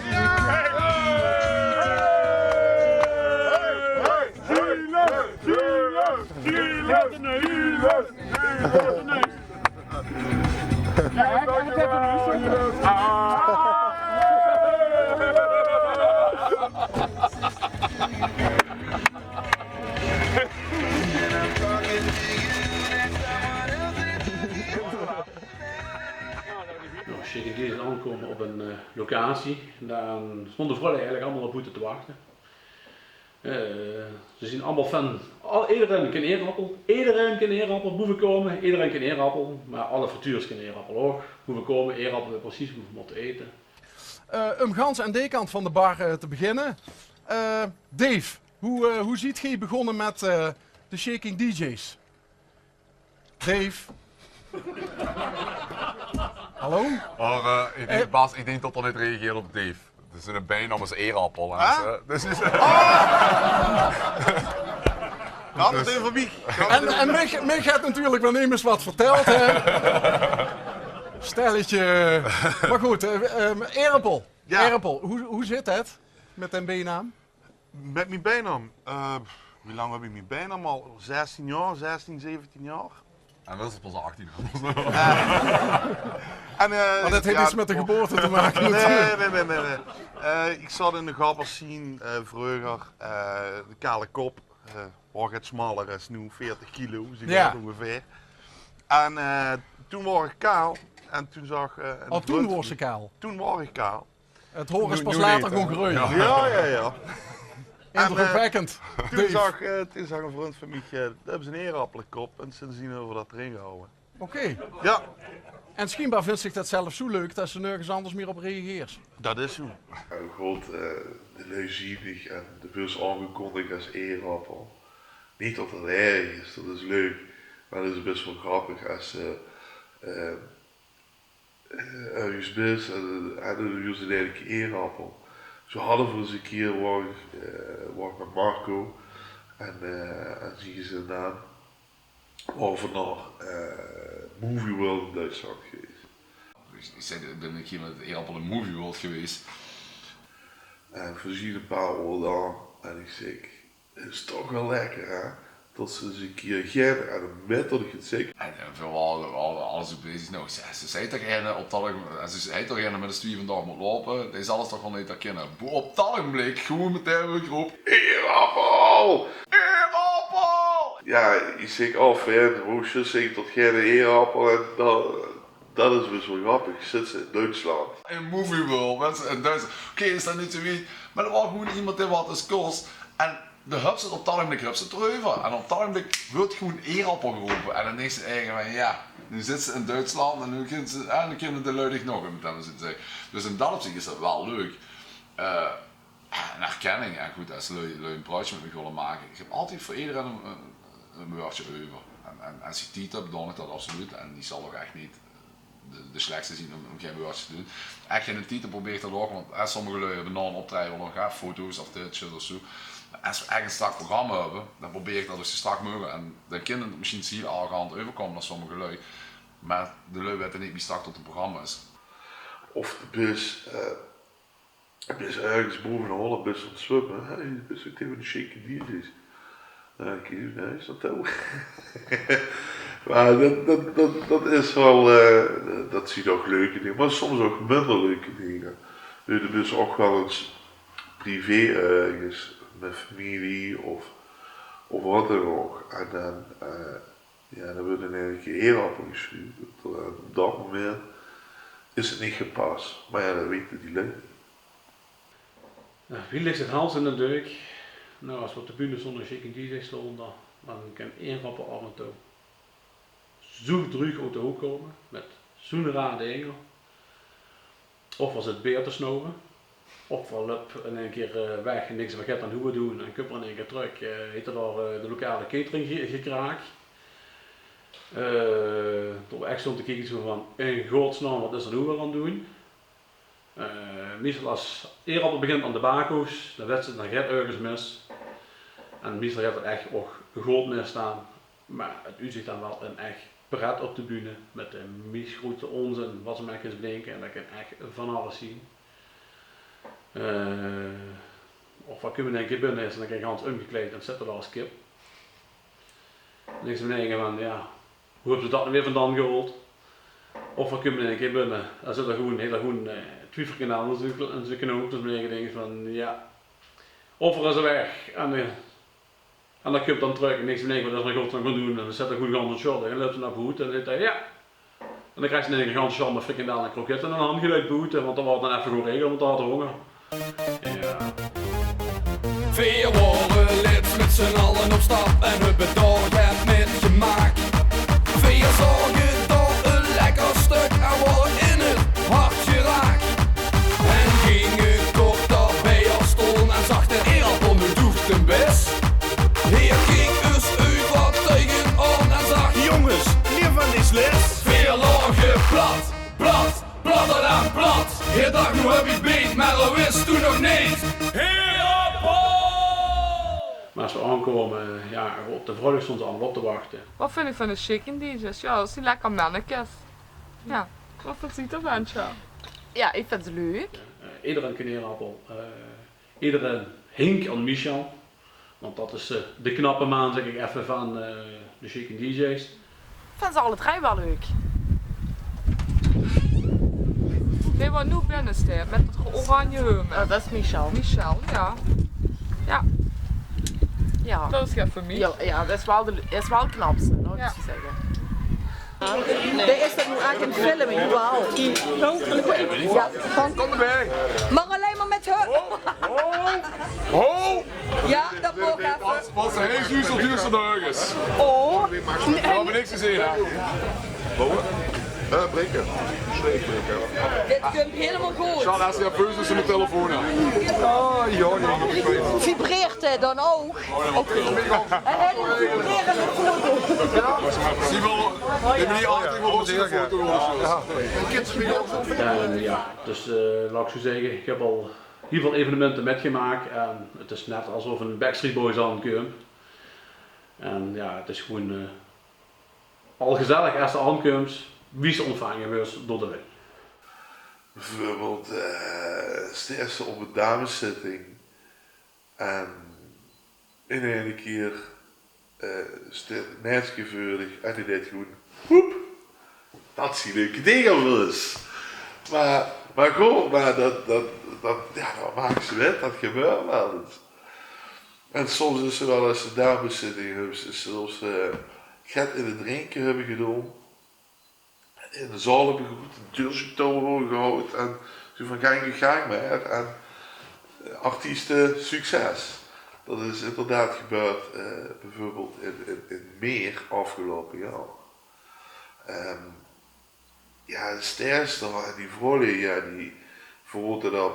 Noe, Shakin' D J's aankómme op ein, eh, locatie, dan stónge de vrouwe eigelik allemaol al boete te wachte. Eh, ze zeen allemaol fan. Al, ederein kin eerappel. Ederein kin eerappel. Boe v'r kómme, ederein kin eerappel. Mer alle frituurs kinne eerappel ouch. Boe v'r kómme, eerappel, weit precies boe v'r mótte aete. Eh, um gans aan die kant van de bar, eh, te beginne. Eh, Dave, hoe, eh, hoe zeet geer begonne mit, eh, de Shakin' D J's? Dave. Hallo? Mer, eh, ich dink, eh, Bas, ich dink det d'r neet reageert op Dave. Dus ziene biename is Eerappel, hè? Hè? Dus, eh, dus is... Oh! Haw 't euver mich. En, en mich, mich haet natuurlik waal nemes waat vertèld, hè? Stelletje. Mer good, eh, ehm, Eerappel. Jao. Eerappel, wie, wie zit 't mit dien biename? Mit mien biename? Eh, wie lang höb ich mien biename al? Zestien jaor, zestien, zeventien jaor. En det is pas achttien. Eh, en, eh, mer det haet niks mit de geboorte te make, nae, natuurlik. Nae, nae, nae, nae. Eh, ich zaot in de gabberscene, eh, vreuger, eh, de kale kop, eh, waor get smaller es noe, veertig kilo, zoe get óngeveer. En, eh, toen waor ich kaal. En toen zag, eh, ein vrundj... Oh, toen waors se kaal? Toen waor ich kaal. 't Haor is pas later gaon greuje. Jao, jao, jao. Indrukwekkend. Toen zag, eh, toen zag 'ne vrund van miech, eh, dao höbbe ze 'nen eerappel in de kop en sindsdien höbbe v'r dat d'rin gehawwe. Oké. Jao. En schienbaar vins diech dat zelf zoe leuk dat ste nörges anders mie op reageers. Dat is zoe. Jao, good, eh, de lui zien diech en de bös aongekondig es eerappel. Neet tot dat erg is, dat is leuk. Meh dat is bès wel grappig es ze, eh, eh, örges bis en, en dan huurs te eigelek eerappel. Zoe hadde v'r ins 'ne kier, waor iech, eh, waor iech mèt Marco en, eh, en zien gezin daan, waore v'r nao, eh, Movie World in Duitsland gewees. Iech, iech zag, iech bin 'ne kier mèt 't eerappel in Movie World gewees. En v'r zien e paar oor dao en iech zègk, 't is toch wel lekker, hè? Tot ze ins 'ne kier geine, en mèt tot iech 't zègk. En, en v'r waore, waore alles oet bezig. Noe, ze, ze zag toch geine op dat ogenblik, ze zag toch geine mèt de stwie vandaag moot loupe, dee zal 't toch wel neet herkinne. Boe, op dat ogenblik gewoen mètein weer gerope: "Eerappel! Eerappel!" Jao, iech zègk: "Oh, fijn, wouw, zjus zègke tot geine eerappel." En dat, dat is bès wel grappig. Zits te in Duitsland. In Movie World, minse, in Duitsland. Oké, is dat neet zoe wied, meh dao waor gewoen emes dee wat ins kos. En dao höbs te 't op dat ogenblik, höbs te 't d'reuver. En op dat ogenblik weurt gewoen eerappel gerope. En daan dinks te eigelek vaan, jao, noe zits te in Duitsland en noe kinne ze, en noe kinne de lui diech nog ins mètein zègke. Dus in dat opzich is dat wel leuk. Eh, en erkenning, en good, es lui, lui e praotsje mèt miech wèlle make. Iech höb altied veur ederein e, e, e wäördsje euver. En, en, en es iech tied höb, doon iech dat absoluut. En iech zal ouch ech neet de, de slechste zien um, um gein wäördsjes te doen. Ech geinen tied, daan probeer iech dat ouch, want, hè, sommege lui höbbe nao 'n optrejje ouch nog, hè, foto's of dit, shit of zoe. Meh es v'r ech e strak programma höbbe, daan probeer iech dat ouch zoe strak meugelek. En daan kin 't mesjiens hiel arrogant euverkoume nao sommege lui. Meh de lui weite neet wie strak tot e programma is. Of de bus, eh, bis örges bove in Holland bis aon 't zwumme. Hè, bis ouch tege de Shakin DJ's. Jao, iech weit neet, is dat touw? Meh dat, dat, dat, dat is wel, eh, dat zien toch leuke dinger, meh soms ouch minder leuke dinger. Noe, de bis ouch wel ins privé örges, mèt femilie of, of wat daan ouch. En daan, eh, jao, daan weurt 'n eigelek eerappel gesjreven. Op dat moment is 't neet gepas. Meh jao, dat weite die lui neet. Jao, wie ligk 't hals in de deuk? Noe, es v'r op de bühne stoonte, Shakin DJ's stoonte, daan, daan kin eerappel aof en touw zoe druug oet de hook koume, mèt zoe'n raar dinger. Of v'r zit beer te snove. Of v'r löp in eine kier, eh, weg en dinks te, v'r goon 't noe doen. En kump v'r in eine kier trök, eh, heet 'r dao, eh, de lokale catering ge-, gekraak. Eh, tot v'r ech stoonte te kieke, zoe vaan: "In godsnaam, wat is 'r noe weer aon 't doen?" Eh, meistal es eerappel begint aon de baakhoes, daan weits te, daan geit örges mis. En meistal geit 't ech ouch good mis daan. Meh 't oetzich daan wel 'n ech pret op de bühne, mèt de mies groetste onzin wat ste mer kins bedinke. En dat kin ech vaan alles zien. Eh, of v'r koume in eine kier binne, is 'r in eine kier gans umgekleid en zit 'r dao es kip. Daan dinks te vaan, jao, boe höbs te dat noe weer vaandan gehaold? Of v'r koume in eine kier binne, daan zit 'r gewoen, heet 'r gewoen, eh, twie frikandel in zien, in zien knoop. Dus daan dinks te vaan, jao. Of 'r is weg. En, eh, en daan kump 'r daan trök en dinks te vaan, nee, wat is 'r in godsnaam goon doen? En daan zit 'r gewoen gans onzorg en löp 'r nao boete en zègk 'r: "Jao." En daan kriegs te in eine kier gans sjande frikandel en kroket in de han geluid boete, want dat waor daan eve good regele, want dee had hónger. Jao. Veer waore lèts mèt z'n alle op stap en höbbe dao get mètgemaak. Veer zaoge dao e lekker stök en waore in 't hart geraak. En ginge kort daobij al stoon en zag d'n eerappel: "Noe doot 'm bès." Heer keek us euvertuigend aon en zag: "Jonges, leer vaan dees les." Veer laoge plat, plat, platter daan plat. Heer dach: "Noe höb iech beet," meh dat wis 'r toen nog neet. Meh es v'r aonkoume, jao, op de vruilach stoonte ze allemaol op te wachte. Wat vin iech vaan de Shakin DJ's? Jao, dat zien lekker mennekes. Jao, wat vins diech devaan, Sjaal? Jao, iech vin ze leuk. Eh, ederein kin eerappel. Eh, ederein hink aon Michel. Want dat is, eh, de knappe maan, zègk iech eve, vaan, eh, de Shakin DJ's. Iech vin ze alle drei wel leuk. Dee wat noe binne steit mèt dat oranje hemd. Oh, dat is Michel. Michel, jao. Jao. Jao. Dat is get veur miech. Jao, jao, dat is wel de, is wel 't knapste, laot iech 't zoe zègke. Dee is dat noe eigelek aon 't filme, jawel. Jao, vaan... Mer allein mer mèt häöm. Ho! Ho! Jao, dat maag effe. Wat, wat ze hei zuus, dat huurs te nörges. Oh. Dao höbbe v'r niks te zeen, hè? Bouwe? Eh, breke. Sleep breke. Dit kump hielemaol good. Sjaal, es se effe zuus, is mien telefoon, hè. Oh, jao, jao. Vibreert 't dan ouch? Simon, neem me neet aan, ik wil op de foto. En jao, dus, eh, laot ik zoe zègke, ik höb al hiel väöl evenemente mitgemaak en 't is net esof 'n Backstreet Boys aonkump. En jao, 't is gewoen, eh, al gezellig es te aonkums, wie ste oontvange weurs door de lui. Beveurbeeld, eh, steis te op 'n dameszitting en in eine kier, eh, steit 't meidske veur dich en die deit gewoen: "Hoep." Dat zien leuke dinger, dus. Mer, mer good, mer dat, dat, dat, jao, dat maaks te mit, dat gebäört waal ins. En soms is 't waal ins 'n dameszitting, is 't soms, eh, get in 't drinke höbbe gedoon. In de zaal höbbe v'r good de deur zoe touw gehaoje en zoe van: "Gaank, gaank mer." En, eh, artieste, succes. Dat is inderdaad gebäörd, eh, beveurbeeld in, in, in Meer aafgeloupe jaor. Ehm, jao, de steis dao en die vrouwluuj, jao, die vónje dat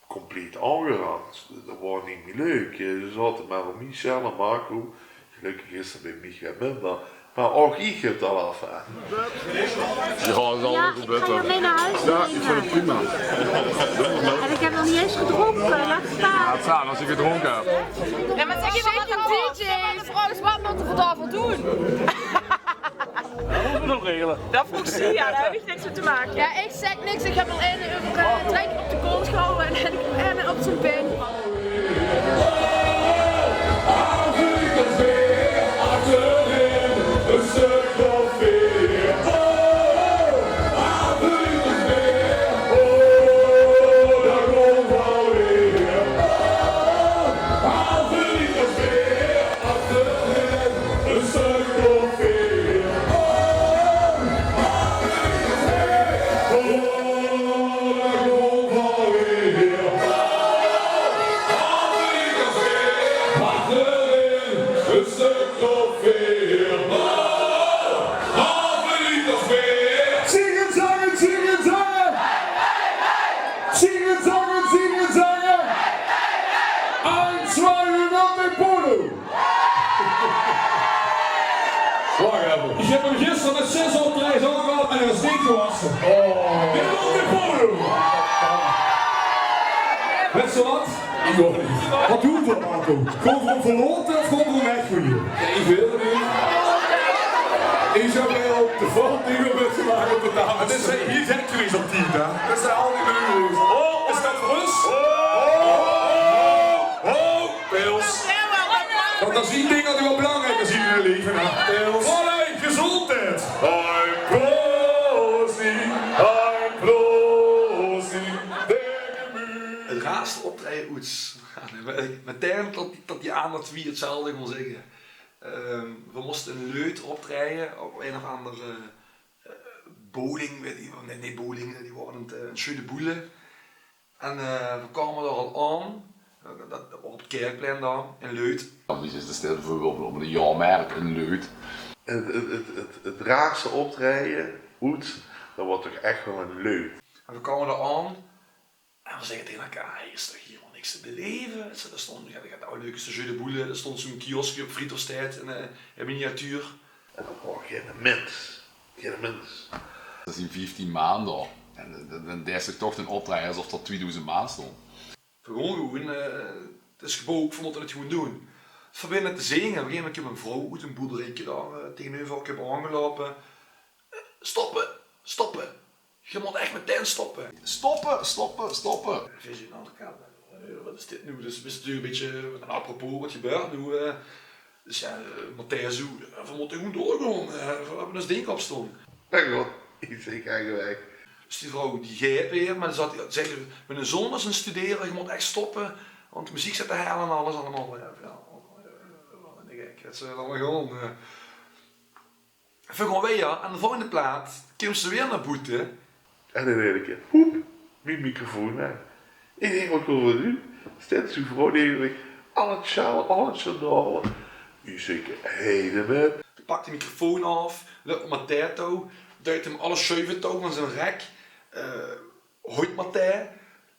compleet aongerand. Dat waor neet mie leuk. Ze zaote mer óm Michel en Marco. Gelökkig is dat bie mich get minder. Mer ouch iech höb dao laf van. Jao, dat is allemaol good. Jao, iech gaon hei mei nao hoes. Jao, iech vin 't prima. En iech höb nog neet ins gedroonke. Laot staon. Laot staon es iech gedroonke höb. Jao, mer zègk, wat 'n D J. De vraog is, wat mótte v'r dao veur doen? Dat mótte v'r nog regele. Dat vroog ze, jao, dao höb iech niks mèt te make. Jao, iech zègk niks. Iech höb al eine euver, eh, drei kier op de kont gehawwe en, en iech höb eine op zien bein. Zinge, zange, zinge, zange! Zinge, zange, zinge, zange! Eins, zwei, un op de polo! Wach effe. Iech höb häöm gister mèt zès optraejes aongehaold en heer is neet gewasse. Oh. Weer op de polo! Weits te wat? Iech ouch neet. Wat doen v'r, Marco? Goon v'r häöm verlaote of goon v'r häöm weggoeje? Jao, iech weit 't neet. Iech zouw wel op de fout die v'r mèt z'n make op de tafel. 't Is, eh, hei zèt gewees op tien, hè? Dat is altied leuk gewees. Oh, is dat veur us? Oh, oh, oh, pils. Want dat zien dinger die wel belangrijker zien in 't leve, hè? Pils. Allee, gezondheid. Ein Prosit, ein Prosit, de gemuur. 't Raarste optraeje oets. Jao, nee, mer iech, metein tot, tot die aander twie 'tzelfde goon zègke. Ehm, v'r móste in Leut optraeje op ein of aander, eh, bowling, weit iech, nee, neet bowling, die waore aon 't, eh, aon 't jeu de boules. En, eh, v'r kaome dao al aon. Dat, dat waor op 't Kerkplein dao, in Leut. Jao, wie is de stèl beveurbeeld op 'n jaormerk in Leut? 't, 't, 't, 't, 't raarste optraeje oets, dat waor toch ech wel in Leut. En v'r kaome dao aon. En v'r zègke tege mekaar: "Hei, is toch hielemaol niks te beleve?" Dao stóng, jao, dao had 't leukste jeu de boules, dao stóng zoe'n kioskske op Friedhofsteit in, eh, in miniatuur. En dat waor geine mins. Geine mins. Dat zien vieftien maan dao. En dan, dan, dan deis te toch 'n optraeje esof dao twiedoezend maan stónge. V'r goon gewoen, eh, 't is gebook, v'r mótte 't gewoen doen. V'r beginne te zinge, op 'n gegeve moment kump 'n vrouw oet 'n boerderijke dao, eh, tegeneuver, kump aongeloupe. "Stoppe, stoppe. Geer mót ech metein stoppe." "Stoppe, stoppe, stoppe." Veer zeen aon de kant: "Eh, wat is dit noe?" Dus v'r wiste natuurlek e bitteke, eh, van apropos, wat gebäört noe, eh? Dus jao, eh, Matthijs zoe: "Jao, v'r mótte gewoen doorgoon, eh, v'r höbbe us dink op stoon." Jao, good. Iech zègk: "Gaank weg." Dus die vrouw die geit weer, meh ze had, zag: "Miene zoon is aon 't studere, geer mót ech stoppe, want de meziek zit te hel en alles allemaol." Jao, jao, jao, gek, dat is, eh, laot mer gewoen, eh. V'r goon wiejer, en de volgende plaat kump ze weer nao boete. En in eine kier, hoep, mien microfoon weg. Ich dink, wat kómme v'r noe? Steit zoe'n vrouw naeve mich, al 't sjaal, al 't sjandaal. Ich zèk: "Hé, de man." Pak de microfoon aof, löp nao Matthijs touw, duit 'm alle sjuive touw van zien rek. Eh, hoeit Matthijs.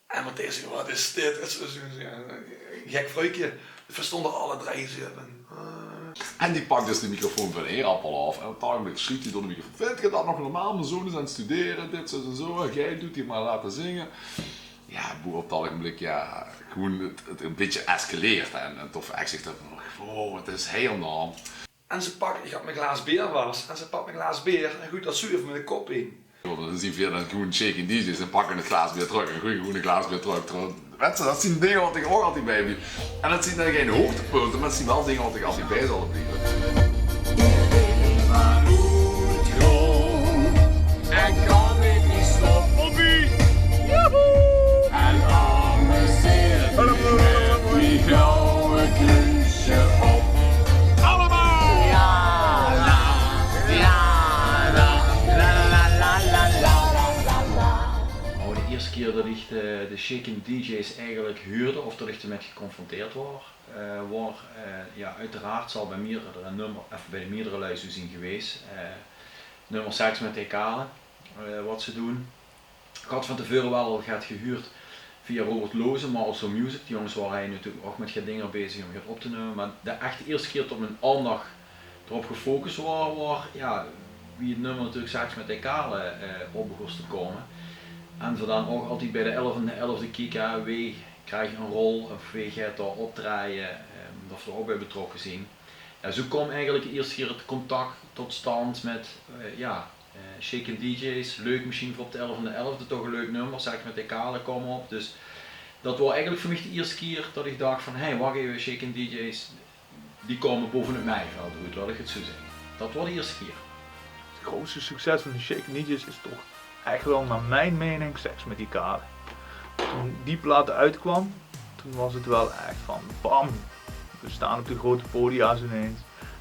En Matthijs zag: "Wat is dit?" 't Is, is, is, ja, 'n gek vruike. Veer stónge alle drei zoe van, eh. En die pak dus de microfoon van Eerappel aof. En op dat ogenblik sjriet die door de microfoon: "Vindj geer dat nog normaal? Mien zoon is aan 't studere, dit, zus en zoe. En geer doot hie mer laote zinge." Ja, boe op dat ogenblik, ja, gewoen 't, 't e bietje escaleert. En, en toch ech zèk: "Wow, wat is hie aan de hand?" En ze pak, ich had mien glaas beer vas, en ze pak mien glaas beer en goeit dat zoe euver miene kop heen. Ja, dan zien veer dan gewoen Shakin DJ's en pakke 't glaas beer trök en goeie gewoen 't glaas beer trök. Terwijl, wèts te, dat zien dinger wat ich ouch altied bij mich. En dat zien dan gein hoogtepunte, mer dat zien wel dinger wat ich altied bij zal blieve. En kan ich neet stoppe. Hoppie! Joehoe! En amuseer mich mit mien gouwe knunsje op. Allemaol! Ja, la, ja, la, la. Nou, de ierste kier dat ich de, de Shakin DJ's eigelik huurde of dat ich d'rmit geconfronteerd waor, eh, waor, eh, ja, oeteraard zal bij mierdere nummer, of bij de mierdere lui zoe zien gewees. Eh, nummer Seks mit de Kale, eh, wat ze doen. Ich had van te veure wel al get gehuurd via Robert Lozen, mer also Music. Die jónges waore hie natuurlik ouch mit get dinger bezig óm get op te numme. Mer de echte ierste kier tot mien aandach d'rop gefocus waor, waor, ja, wie 't nummer natuurlik Seks mit de Kale, eh, op begós te kómme. En veer dan ouch altied bij de elfde, de elfde kieke, hè, wee krieg 'n rol of wee geit dao optraeje, eh, dat veer dao ouch bij betrokke zien. Ja, zoe kaom eigelik de ierste kier 't contact tot stand mit, eh, ja, eh, Shakin DJ's. Leuk mesjiens veur op de elfde elfde, toch e leuk nummer, Seks mit de Kale kaom op. Dus dat waor eigelik veur mich de ierste kier dat ich dach van: "Hé, wach effe, Shakin DJ's, die kaome bove 't mijveld oet, laot ich 't zoe zègke." Dat waor de ierste kier. 't Grootste succes van de Shakin DJ's is toch ech wel, nao mien meining, Seks mit die Kale. Toen die plaat oetkaom, toen waor 't wel ech van bam. Veer staon op de groete podia's ineens.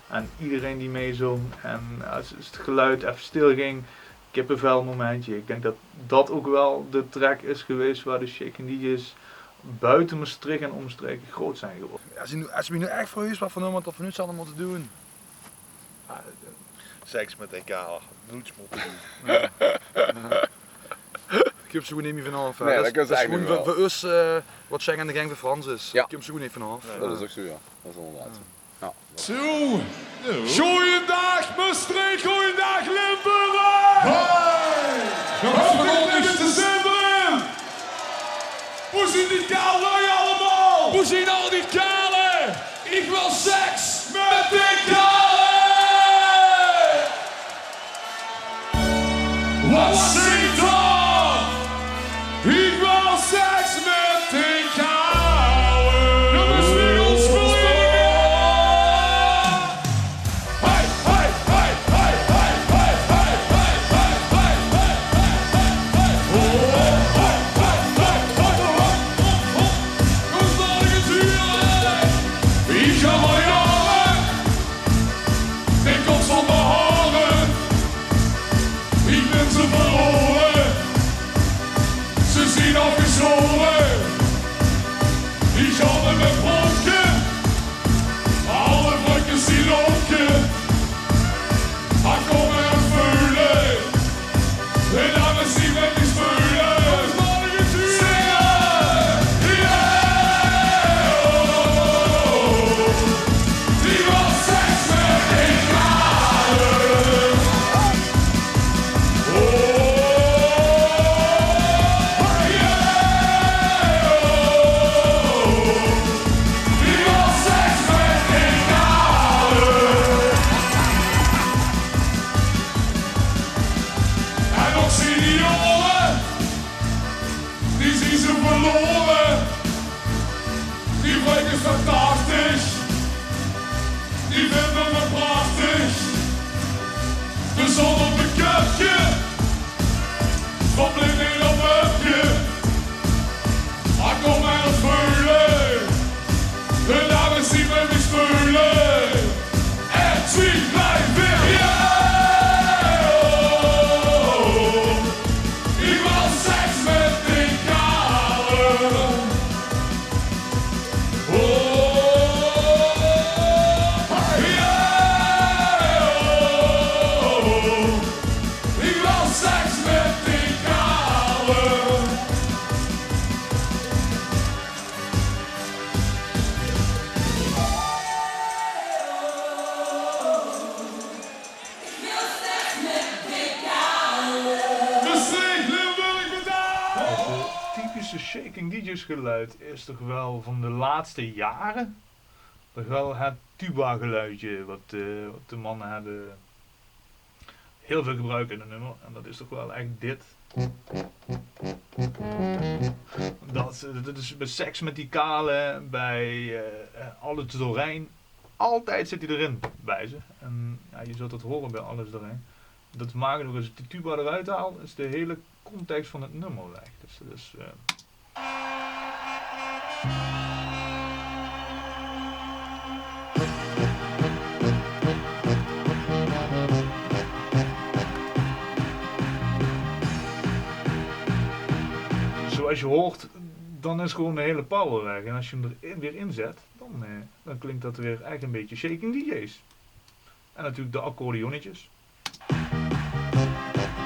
En ederein die meizóng. En es, es 't geluid effe stil ging, kippevelmomentje. Ich dink dat dat ouch wel de track is gewees wao de Shakin DJ's buite Mestreech en ómstreke groot zien gewore. Ja, es se noe, es se mich noe ech vraogs wat veur nummer dat veer noe zouwe mótte doen. Ah, eh, Seks mit de Kale. Noets mótte doen. Nae. Kums se gewoen neet mie vanaaf, hè. Nae, dat kums se ech neet vanaaf. Dat is gewoen veur, veur us, eh, wat Sjeng aan de Geng veur Frans is. Ja. Kums se gewoen neet vanaaf. Nae, dat is ouch zoe, ja. Dat is inderdaad zoe. Ja. Zoe. Goojendaag Mestreech, goojendaag Limburg! Hoi! Höb geer 't zin d'rin? Boe zien die kaal lui allemaol? Boe zien al die kale? Ich wil seks mit de kale! Wat zit dao? Ich wil seks mit de kale. Jónges, wie óntspoel geer? Hey, hey, hey. Ich höb mien jónge, de kop zónger haore. Ich bön ze verlore. Ze zien aafgezwore. Ich haw 'm mit Bronke. Alle brögke zien lónke. Mer kóm mer veule. De dames die mit mich speule. Zinge. Yeah. Die wil seks mit mich höbbe. Oh, yeah. Die wil seks mit mich höbbe. En ouch zien die jónge, die zien ze verlore. Die vrouw is van tachtig, die vinde v'r prachtig. Bezunjer op e köpke, van Blind in dat pupke. Mer kóm mer ins veule, de dames die mit mich speule. En twie, drei, veer, yeah! Ich wil seks mit de kale. Dit Shakin' DJ's geluid is toch wel van de laatste jaren toch wel het tuba-geluidje wat, eh, wat de mannen hebben heel veel gebruikt in de nummer. En dat is toch wel echt dit. Dat, dat is bij Seks met die Kale, bij eh, Alles Doorheen. Altijd zit hij erin bij ze. En ja, je zult het horen bij Alles Doorheen. Dat maakt ook, als ik de tuba eruit haal, is de hele context van het nummer weg. Dus dat is... eh, Zoals je hoort, dan is gewoon de hele power weg. En als je hem er in- weer inzet, dan, eh, dan klinkt dat weer echt een beetje Shakin' DJ's. En natuurlijk de accordeonnetjes.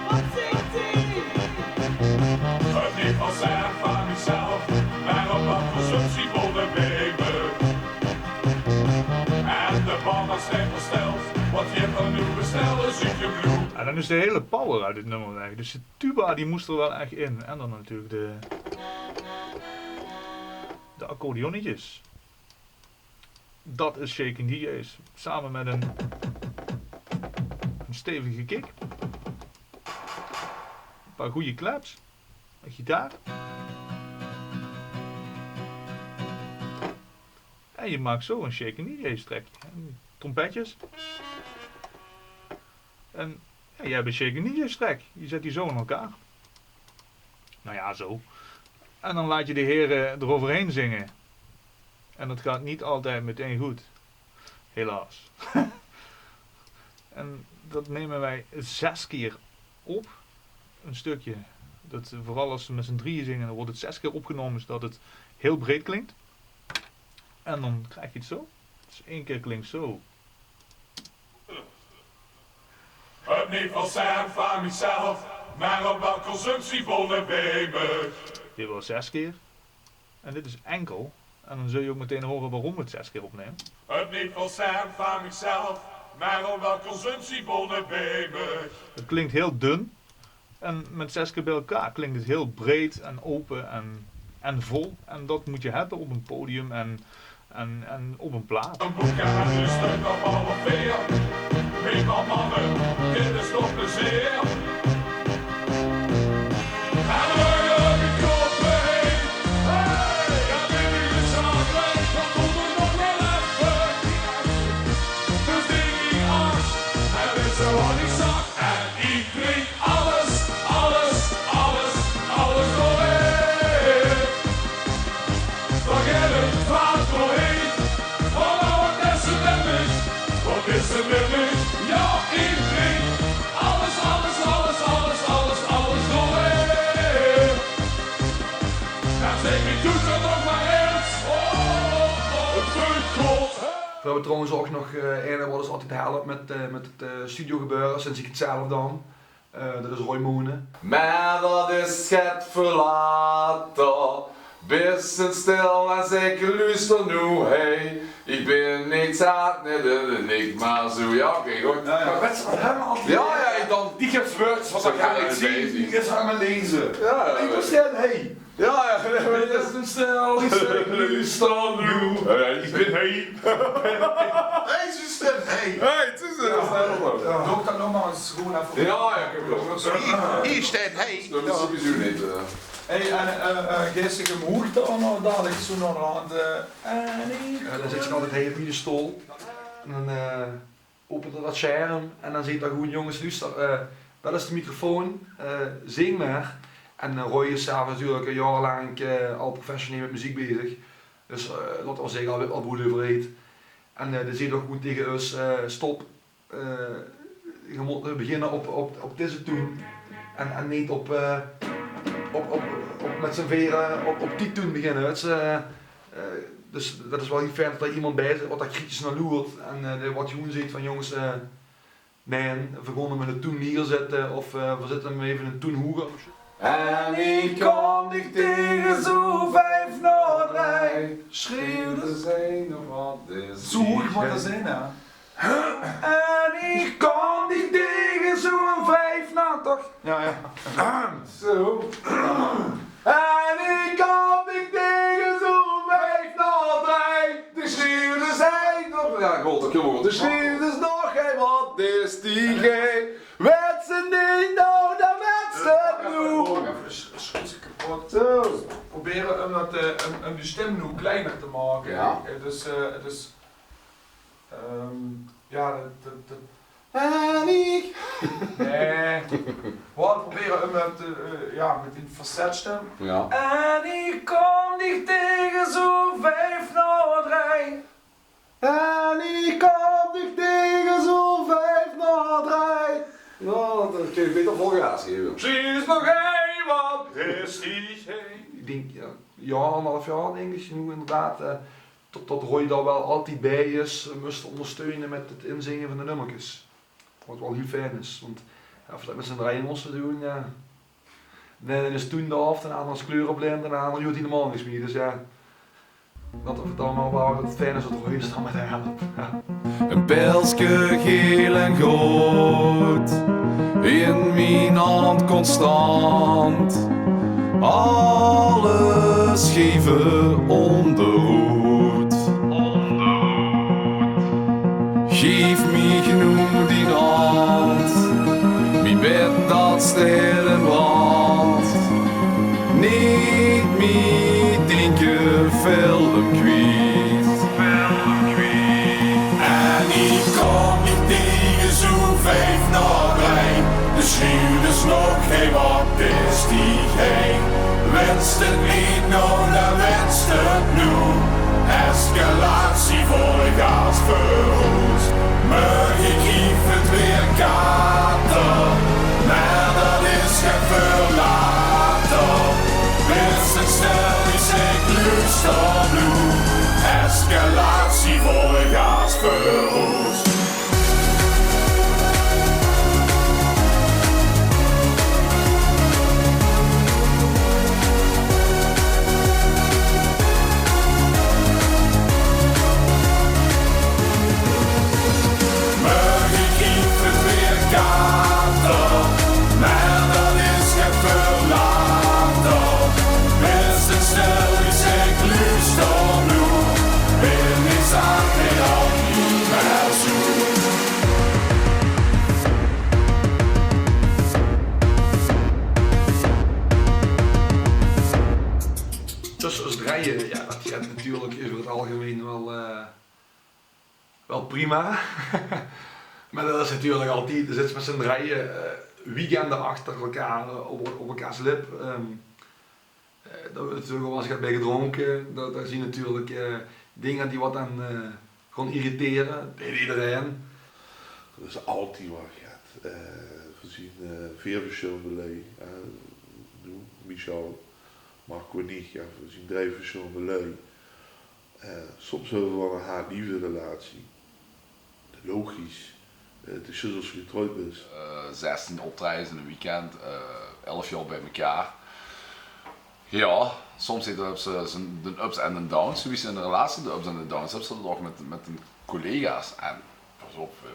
Wat zingt ie? Het lief van Sam van mezelf, maar op wat consumptiebonnen baby. En de mama zijn versteld, wat je van nu bestellen, ziet je bloed. En dan is de hele power uit dit nummer weg. Dus de tuba die moest er wel echt in. En dan natuurlijk de, de accordeonnetjes. Dat is Shakin' DJ's. Samen met een, een stevige kick. Een paar goede claps. Een gitaar. En je maakt zo een Shakin' DJ's track. En trompetjes. En ja, je hebt een Shakin' DJ's track. Je zet die zo in elkaar. Nou ja, zo. En dan laat je de heren eroverheen zingen. En dat gaat niet altijd meteen goed. Helaas. En dat nemen wij zes keer op. Een stukje. Dat, vooral als ze met z'n drieën zingen, dan wordt het zes keer opgenomen, zodat het heel breed klinkt. En dan krijg je het zo. Dus één keer klinkt zo. Het lief van Sam van mezelf, maar op wat consumptiebonnen baby. Dit was zes keer. En dit is enkel. En dan zul je ook meteen horen waarom we het zes keer opnemen. Het lief van Sam van mezelf, maar op wat consumptiebonnen baby. Het klinkt heel dun. En met zes keer bij elkaar klinkt het heel breed en open en, en vol. En dat moet je hebben op een podium en, en, en op een plaat. Een boek en een stök op alle veer. Weet wel mannen, dit is nog plezier. En we hebben het op, hey. Hey, ja, dit is het zaak, hey. Dat moet er nog wel even. Dus ding die as, en weet ze wat ik zag. En ik drink alles, alles, alles, alles doorheen. Vergeet het vaak doorheen. Oh, wat is er met mich? Wat is er met mich? Ja, ik drink alles, alles, alles, alles, alles, alles doorheen. En zeg ik, doe het nog maar eens. Oh, het voelt goed. We hebben trouwens ook nog eh ene wat ons altijd helpt met, eh, met het eh, studiogebeuren, sinds ik het zelf dan. Eh, dat is Roy Monen. Mer dat is get verlater. Bis stil en zèk: luuster noe, hey. Ich bin neet zaat, neet in de nik, mer zoe, ja, oké, good. Ja, ja. Maar weten ze wat hem altijd... Ja, ja, ich dan. Die geeft words, wat Zo ik ga gaan niet we zien. bezig. Die is aan mijn lezen. Ja, Ik ja. verstaan, hey. Ja, ja, Bis stil, luuster noe. Ja, ich bin hey. Hey, zuster, hey. Hey, het is er. Doe ik dat nog maar eens gewoon even. Ja, ja, klopt. Hier staat hey. Dat is sowieso niet. eh. Hey, en eh eh geestige moeite allemaal dadelijk zo naar de hand. Eh, en ik... Ja, dan zit je altijd hey op je stoel. En dan eh opent er dat scherm en dan zit er gewoon: jongens, luister, eh, dat is de microfoon, eh, zing maar. En eh, Roy is zelf natuurlijk eh, jarenlang eh, al professioneel met muziek bezig. Dus eh laat ons zeggen, al, al boel overheid. En eh dan zit er gewoon tegen ons: eh, stop, eh, je moet beginnen op, op, op deze toon. En, en niet op, eh, op, op, op met z'n veren op, op die toon beginnen. Weet je. Eh, dus dat is wel heel fijn dat er iemand bij zit wat daar kritisch naar loert. En eh, wat gewoon zegt van: jongens, eh, nee, we gaan hem in de toon neerzetten of eh, we zetten hem even een toon hoger. En ich kan dich tegen zoe vijf na drie schreeuwen. Zijn of wat is. Zo hoog moet dat zijn, hè? En ich kan dich tegen zoe vijf na toch. Ja, ja. Zo. En ich kom dich tege zoe vief nao drei. De sjriewde is nog, ja, god, dat kump waal. De sjriewde is nog, hé, wat is die gek? Wèts se neet nog, dan wèts se 't noe. Effe, effe, effe, effe kapot. Zoe. Probere um dat, eh, um, um de stem noe kleiner te make. Ja. Eh, dus, eh, dus Ehm, ja, dat, dat, dat... En ich... Nee. Waal probere um dat, eh, eh, ja, mit ein falsetstem. Ja. En ich kom dich tege zoe vief nao drei. En ich kom dich tege zoe vief nao drei. Ja, dat kump beter vol gaas gaeve. Precies nog ein, wat is die heen? Ich dink, ja, jaor, angerhalf jaor, dink ich, noe inderdaad, eh, tot, tot Roy dao waal altied bij is, mós óngersteune mit 't inzinge van de nummerkes. Wat waal hiel fijn is, want ja, of v'r dat mit z'n drieje móste doon, ja. De eine is toen daof, de anger is kleureblind en de anger huurt hielemaol niks mie. Dus ja, dat v'r 't allemaol waal, dat 't fijn is dat Roy is dan mit de help. Ja. Ein pilske geel en good in mien hand constant. Alles geve óngeroerd. Geef mich noe dien hand. Mien bèd dat steit in brand. Neet mie dinke, film kwiet. En ich kom dich tege zoe vief nao drei. De sjriewde is nog, hé, wat is die heen? Wèts se 't neet nog, dan wèts se 't noe. Escalatie vol gaas veur oes. Mörge gief 't weer kater, mer dat is get veur later. Bis 't stil, ich zèk, loester noe. Escalatie vol gaas veur oes. Mörge gief 't weer kater, mer dat is get veur later. Bis 't stil, ich zèk, loester noe. Bin ich zat, neet al mie mieë zoe. Tösse ós drieje, ja, dat geit natuurlik euver 't algemein waal, eh, waal prima. Mer dat is natuurlik altied, de zits mit z'n drieje, eh, weekende achter elkaar, eh, op, op elkaars lip. Ehm, eh, dao weurt natuurlik waal ins get bij gedrónke. Dao, dao zien natuurlik, eh, dinger die wat aan, eh, gaon irritere bij ederein. D'r is altied waal get. Eh, v'r zien, eh, veer versjillende lui, eh, doe, Michel, Marco en ich, ja, v'r zien drie versjillende lui. Eh, soms höbbe v'r waal ein haat-leefde relatie. Logisch. Eh, 't is zjus es se getrouwd bis. Eh, zestien optraejes in ein weekend, eh, elf jaor bij mekaar. Ja, soms höbs se de ups en de downs, zoe wie se in de relatie de ups en de downs höbs, höbs se dat ouch mit, mit de collega's. En pas op, eh,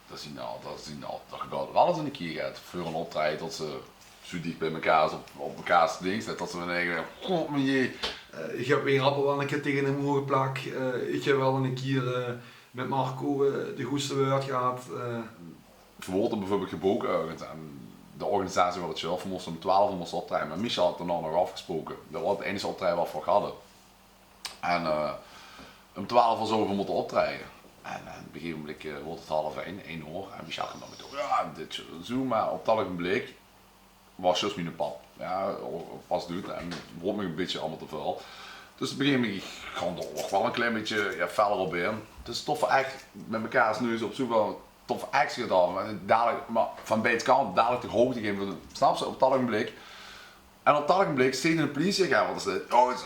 dat zien al, dat zien al, dat gebäört waal ins ein kier, hè, veur ein optraeje, dat se zoe dich bij mekaar is op, op mekaars dings, dat ze dan eigelik: "God, mien jee." Eh, ich höb Wayne Rappel waal ein kier tege de moer geplak. Eh, ich höb waal ein kier, eh, mit Marco, eh, de goedste wäörd gehad. Eh. V'r waore bieveurbeeld gebook örges en de organisatie van 't show, v'r móste um twelf oor móste optraeje, mer Michel had daonao nog aafgesproke. Dat waor 't einigste optraeje wat v'r hadde. En, eh, um twelf oor zouwe v'r mótte optraeje. En, en op ein gegaeve moment, eh, woort 't half ein, ein oor. En Michel kaom nao mich toe: "Ja, dit, zoe", mer op dat ougenblik waor zjus miene pap, ja, pas doed en woort mich ein bietje allemaol te väöl. Dus op ein gegaeve moment, ich gaon dao ouch waal ein klein bietje, ja, feller op in. Dus tot v'r ech mit mekaar ins neus op zoe van, tot v'r ech gedaon, mer dalik, mer van beid kant, dalik de hoogte gaeve, snaps se, op dat ougenblik. En op dat ougenblik steit 'ne pliesieagent, wat is dit? Oh, is,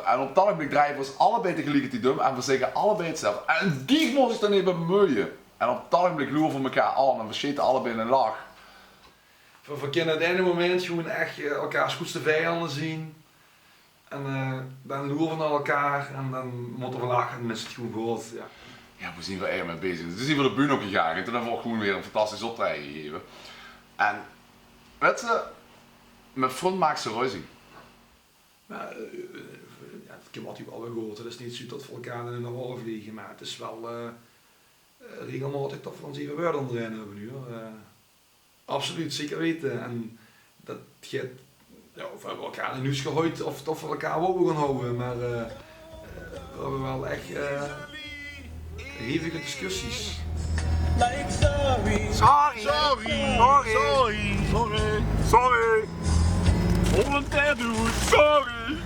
en op dat ougenblik drejje v'r ós allebei tegeliekertied um en v'r zègke allebei 'tzelfde. En dich mós dich dao neet mei bemeuje. En op dat ougenblik loere v'r mekaar aon en v'r sjete allebei in 'ne lach. V'r, v'r kinne 't eine moment gewoen ech, eh, elkaars groetste vijande zien. En, eh, dan loere v'r nao elkaar en dan mótte v'r lache en dan is 't gewoen good, ja. Ja, boe zien v'r eigelik mei bezig? Toen zien v'r de bühne opgegange en toen höbbe v'r ouch gewoen weer ein fantastisch optraeje gegaeve. En, wèts se, mit vrun maaks se ruzie. Mer, eh, jao, 't kump altied waal weer good. 't Is neet zoe tot v'r elkaar in de haore vlege, mer 't is waal, eh, eh, regelmaotig tot v'r ós eve weurd óngerein höbbe, huur. Eh, absoluut, zeker weite. En dat geit, jao, v'r höbbe elkaar neet oesgehaojd of, of v'r elkaar wouwe gaon hawwe, mer, eh, eh, v'r höbbe waal ech, eh, hevige discussies. Sorry. Sorry. Sorry. Sorry. Sorry. Volgende keer doen. Sorry.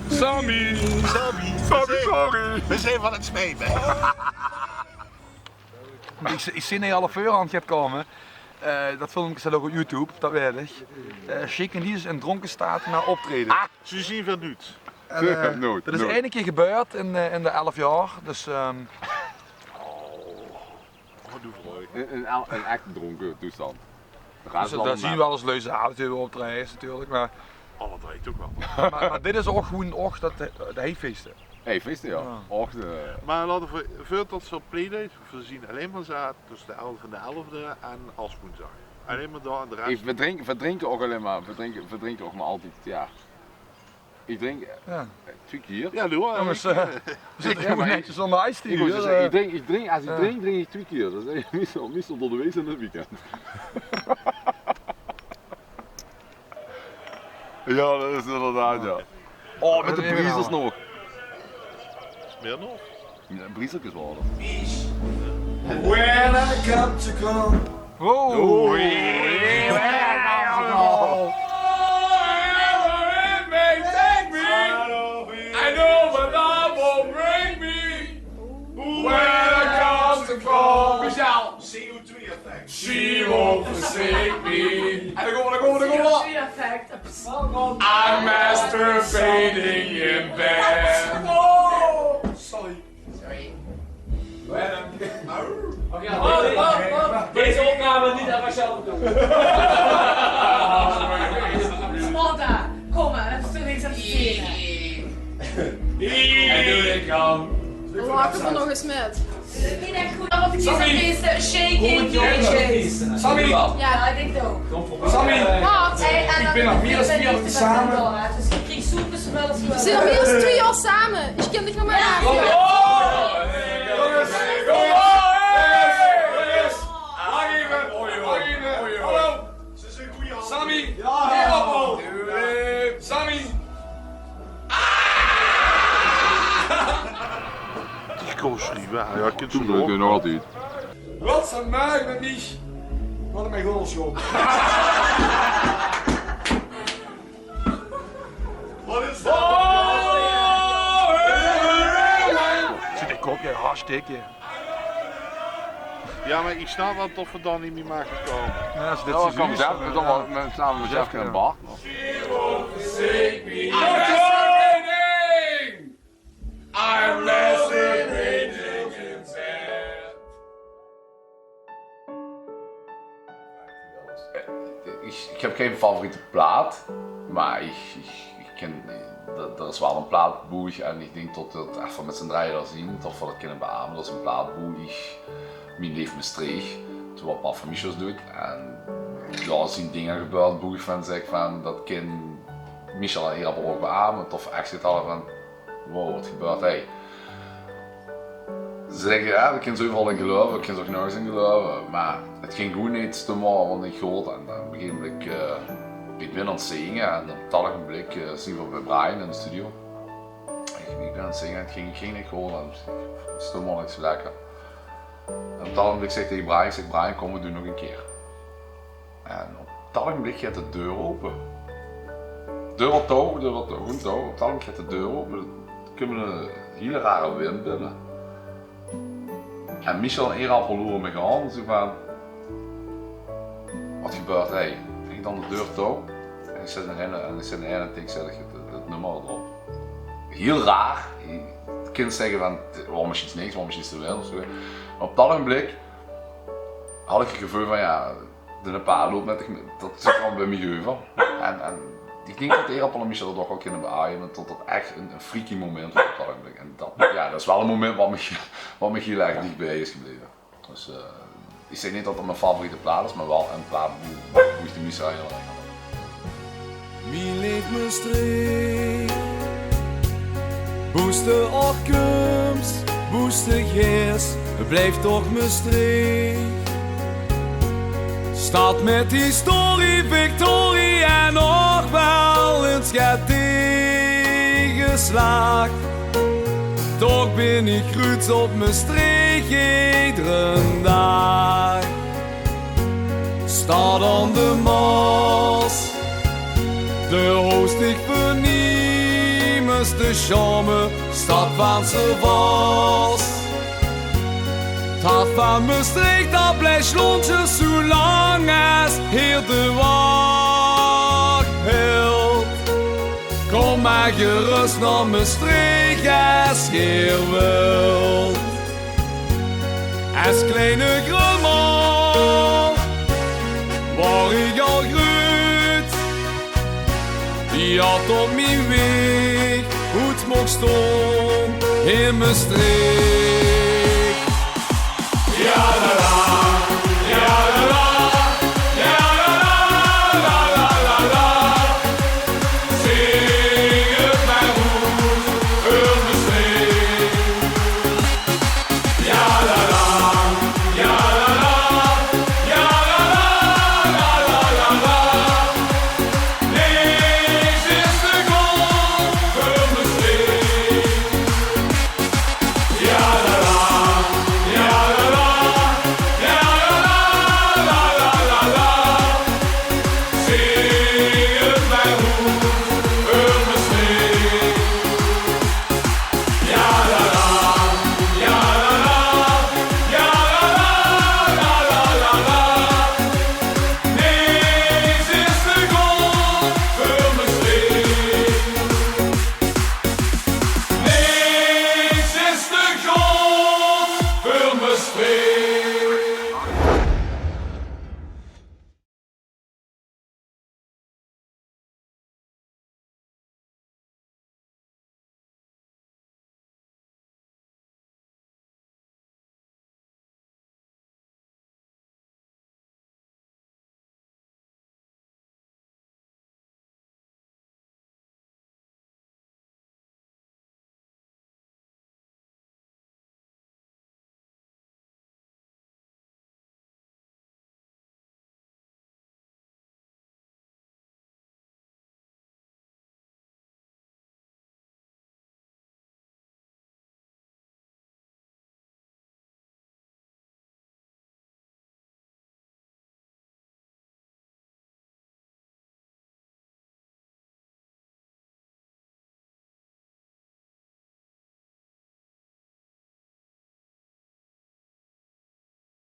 Sammy. Sammy. Sammy, sorry. V'r zeen van 't smijte. Ich, ich zeen neet al op veurhand geit kómme. Eh, dat filmke steit ouch op YouTube, dat weit ich. Eh, Shakin' Jesus in dronken staat na optraeje. Ah, ze zien vernuujd. En, eh, Noeit, dat is noeit. Eine kier gebeurd in, eh, in de elf jaor. Dus, ehm, In, in, in echte dronken toestand. Dus dao zien waal ins lui zate die weer optraeje, natuurlik, mer Alle drei toch waal. Mer, mer dit is ouch gewoen, ouch dat, de, de heifeeste. Heifeeste, jao. Jao. Och, de Mer laote v'r, veurtot ze op play deit, v'r zien allein mer zate tösse de elfde en de elfde en Aswoensdag. Allein mer dao en de res V'r drinke, v'r drinke ouch allein mer, v'r drinke, v'r drinke ouch mer altied, jao. Ich drink, eh, twie kier. Jao, doe, Jónges, eh, v'r zitte hiel netsjes ónger ice tea, huur. Ich drink, ich drink, es ich drink, drink ich twie kier. Dat is eigelik meistal, meistal door de week en 't weekend. Jao, dat is inderdaad, jao. Oh, mit de briezels nog. Is 't nog? Jao, briezelkes waal. When I come to come. Oh, wherever it may take me, I know my love will bring me. When I come to come. Speciaal. She won't forsake me. En dan kómme v'r, dan kómme v'r, dan kómme v'r. I'm masturbating in bed. Oh, sorry. Sorry. Deze opname niet aan Marcel te doen. Sparta, kom maar, dat is toch niks aan te zien. Hij doet het gewoon. Lachen v'r nog ins mit. Sammy! Sammy! Jao, ich dink 't ouch. Sammy! Wat? Ich bin nog mie es veer same. V'r zien nog mie es twie jaor same. Ich kin dich nog mer aan. Jónges, jónges, jónges. Wach effe, wach effe. Hallo. Sammy! Jao! Sammy! Ich kós sjrieve, jao, ich kin zoe door. Nog altied. Wat ze maak mit mich. Wat 'n goal sjot. Wat is dat? Zit ich kop, jao, hartstikke. Jao, mer ich snap waal tot v'r dao neet mie mage kómme. Jao, es dit zoe is, dan, eh, same mit Jeff en Bart. I'm masturbating in bed. Ich, ich höb gein favoriete plaat, mer ich, ich, ich kin, d'r, d'r is waal 'n plaat boe ich, en ich dink tot v'r ech mit z'n drieje dao zien, tot v'r dat kinne beame. Dat is 'n plaat boe ich mien leef Mestreech, toen waal Pap van Michels doet. En dao zien dinger gebeurd boe ich van zèk van, dat kin Michel en Erap ouch beame, tot v'r ech zoiets hadde van, wow, wat gebeurt hie? Ze zègke, jao, v'r kinne zoe euveral in geluive, v'r kinne zoe nörges in geluive, mer 't góng gewoen neet, stónge v'r neet good. En op 'n gegeve moment, eh, ich bin aan 't zinge en op 'n bepaald ogenblik, eh, zien v'r bie Brian in de studio. Ich, ich bin aan 't zinge, 't góng, góng neet good en 't stónge v'r neet zoe lekker. En op 'n bepaald ogenblik zèk ich taenge Brian, ich zèk: "Brian, kom, v'r doon 't nog 'ne kier." En op dat ogenblik geit de deur ope. Deur waert touw, deur waert touw, gewoen touw. Op dat ogenblik geit de deur ope. D'r kump 'ne hiele rare wim binne. En Michel en Erap loere mich aan, zoe van: "Wat gebeurt hie?" En ich dan de deur touw. En ich zèt in eine, en ich zèt in eine take, zèt ich 't, 't, 't nummer d'rop. Hiel raar. Ich kin zègke van, 't waor mesjiens niks, 't waor mesjiens de wim of zoe. Mer op dat ogenblik had ich 't geveul van, jao, de paal loop mit, dat zit waal bie mich euver. En, en ich dink dat Erap en Michel dat ouch waal kinne beame, tot dat ech 'n, 'n freaky moment waor op dat ogenblik. En dat, jao, dat is waal 'n moment wat mich, wat mich hiel erg dichbie is gebleve. Dus, eh, ich zèk neet dat dat mien favoriete plaat is, mer waal 'n plaat boe, boe ich de meiste aan herinner. Mien leef Mestreech, boe ste ouch kums, boe ste geis, blief toch Mestreech. Stad mit historie, victorie en ouch waal ins get tegeslaag. Toch bin iech gruuts op Mestreech eder daag. Stad aon de Maos, de hoofstied vaan Niemes, de sjaome, stad vaan Servaos. 't Hart vaan Mestreech, dat blijf sjloon zoe laank es hei de wach hèlt. Kom mer gerös nao Mestreech es geer wèlt. Es kleine grummel waor iech al gruuts, dee had op mien weeg oet moch stoon in Mestreech. Ja, la, la.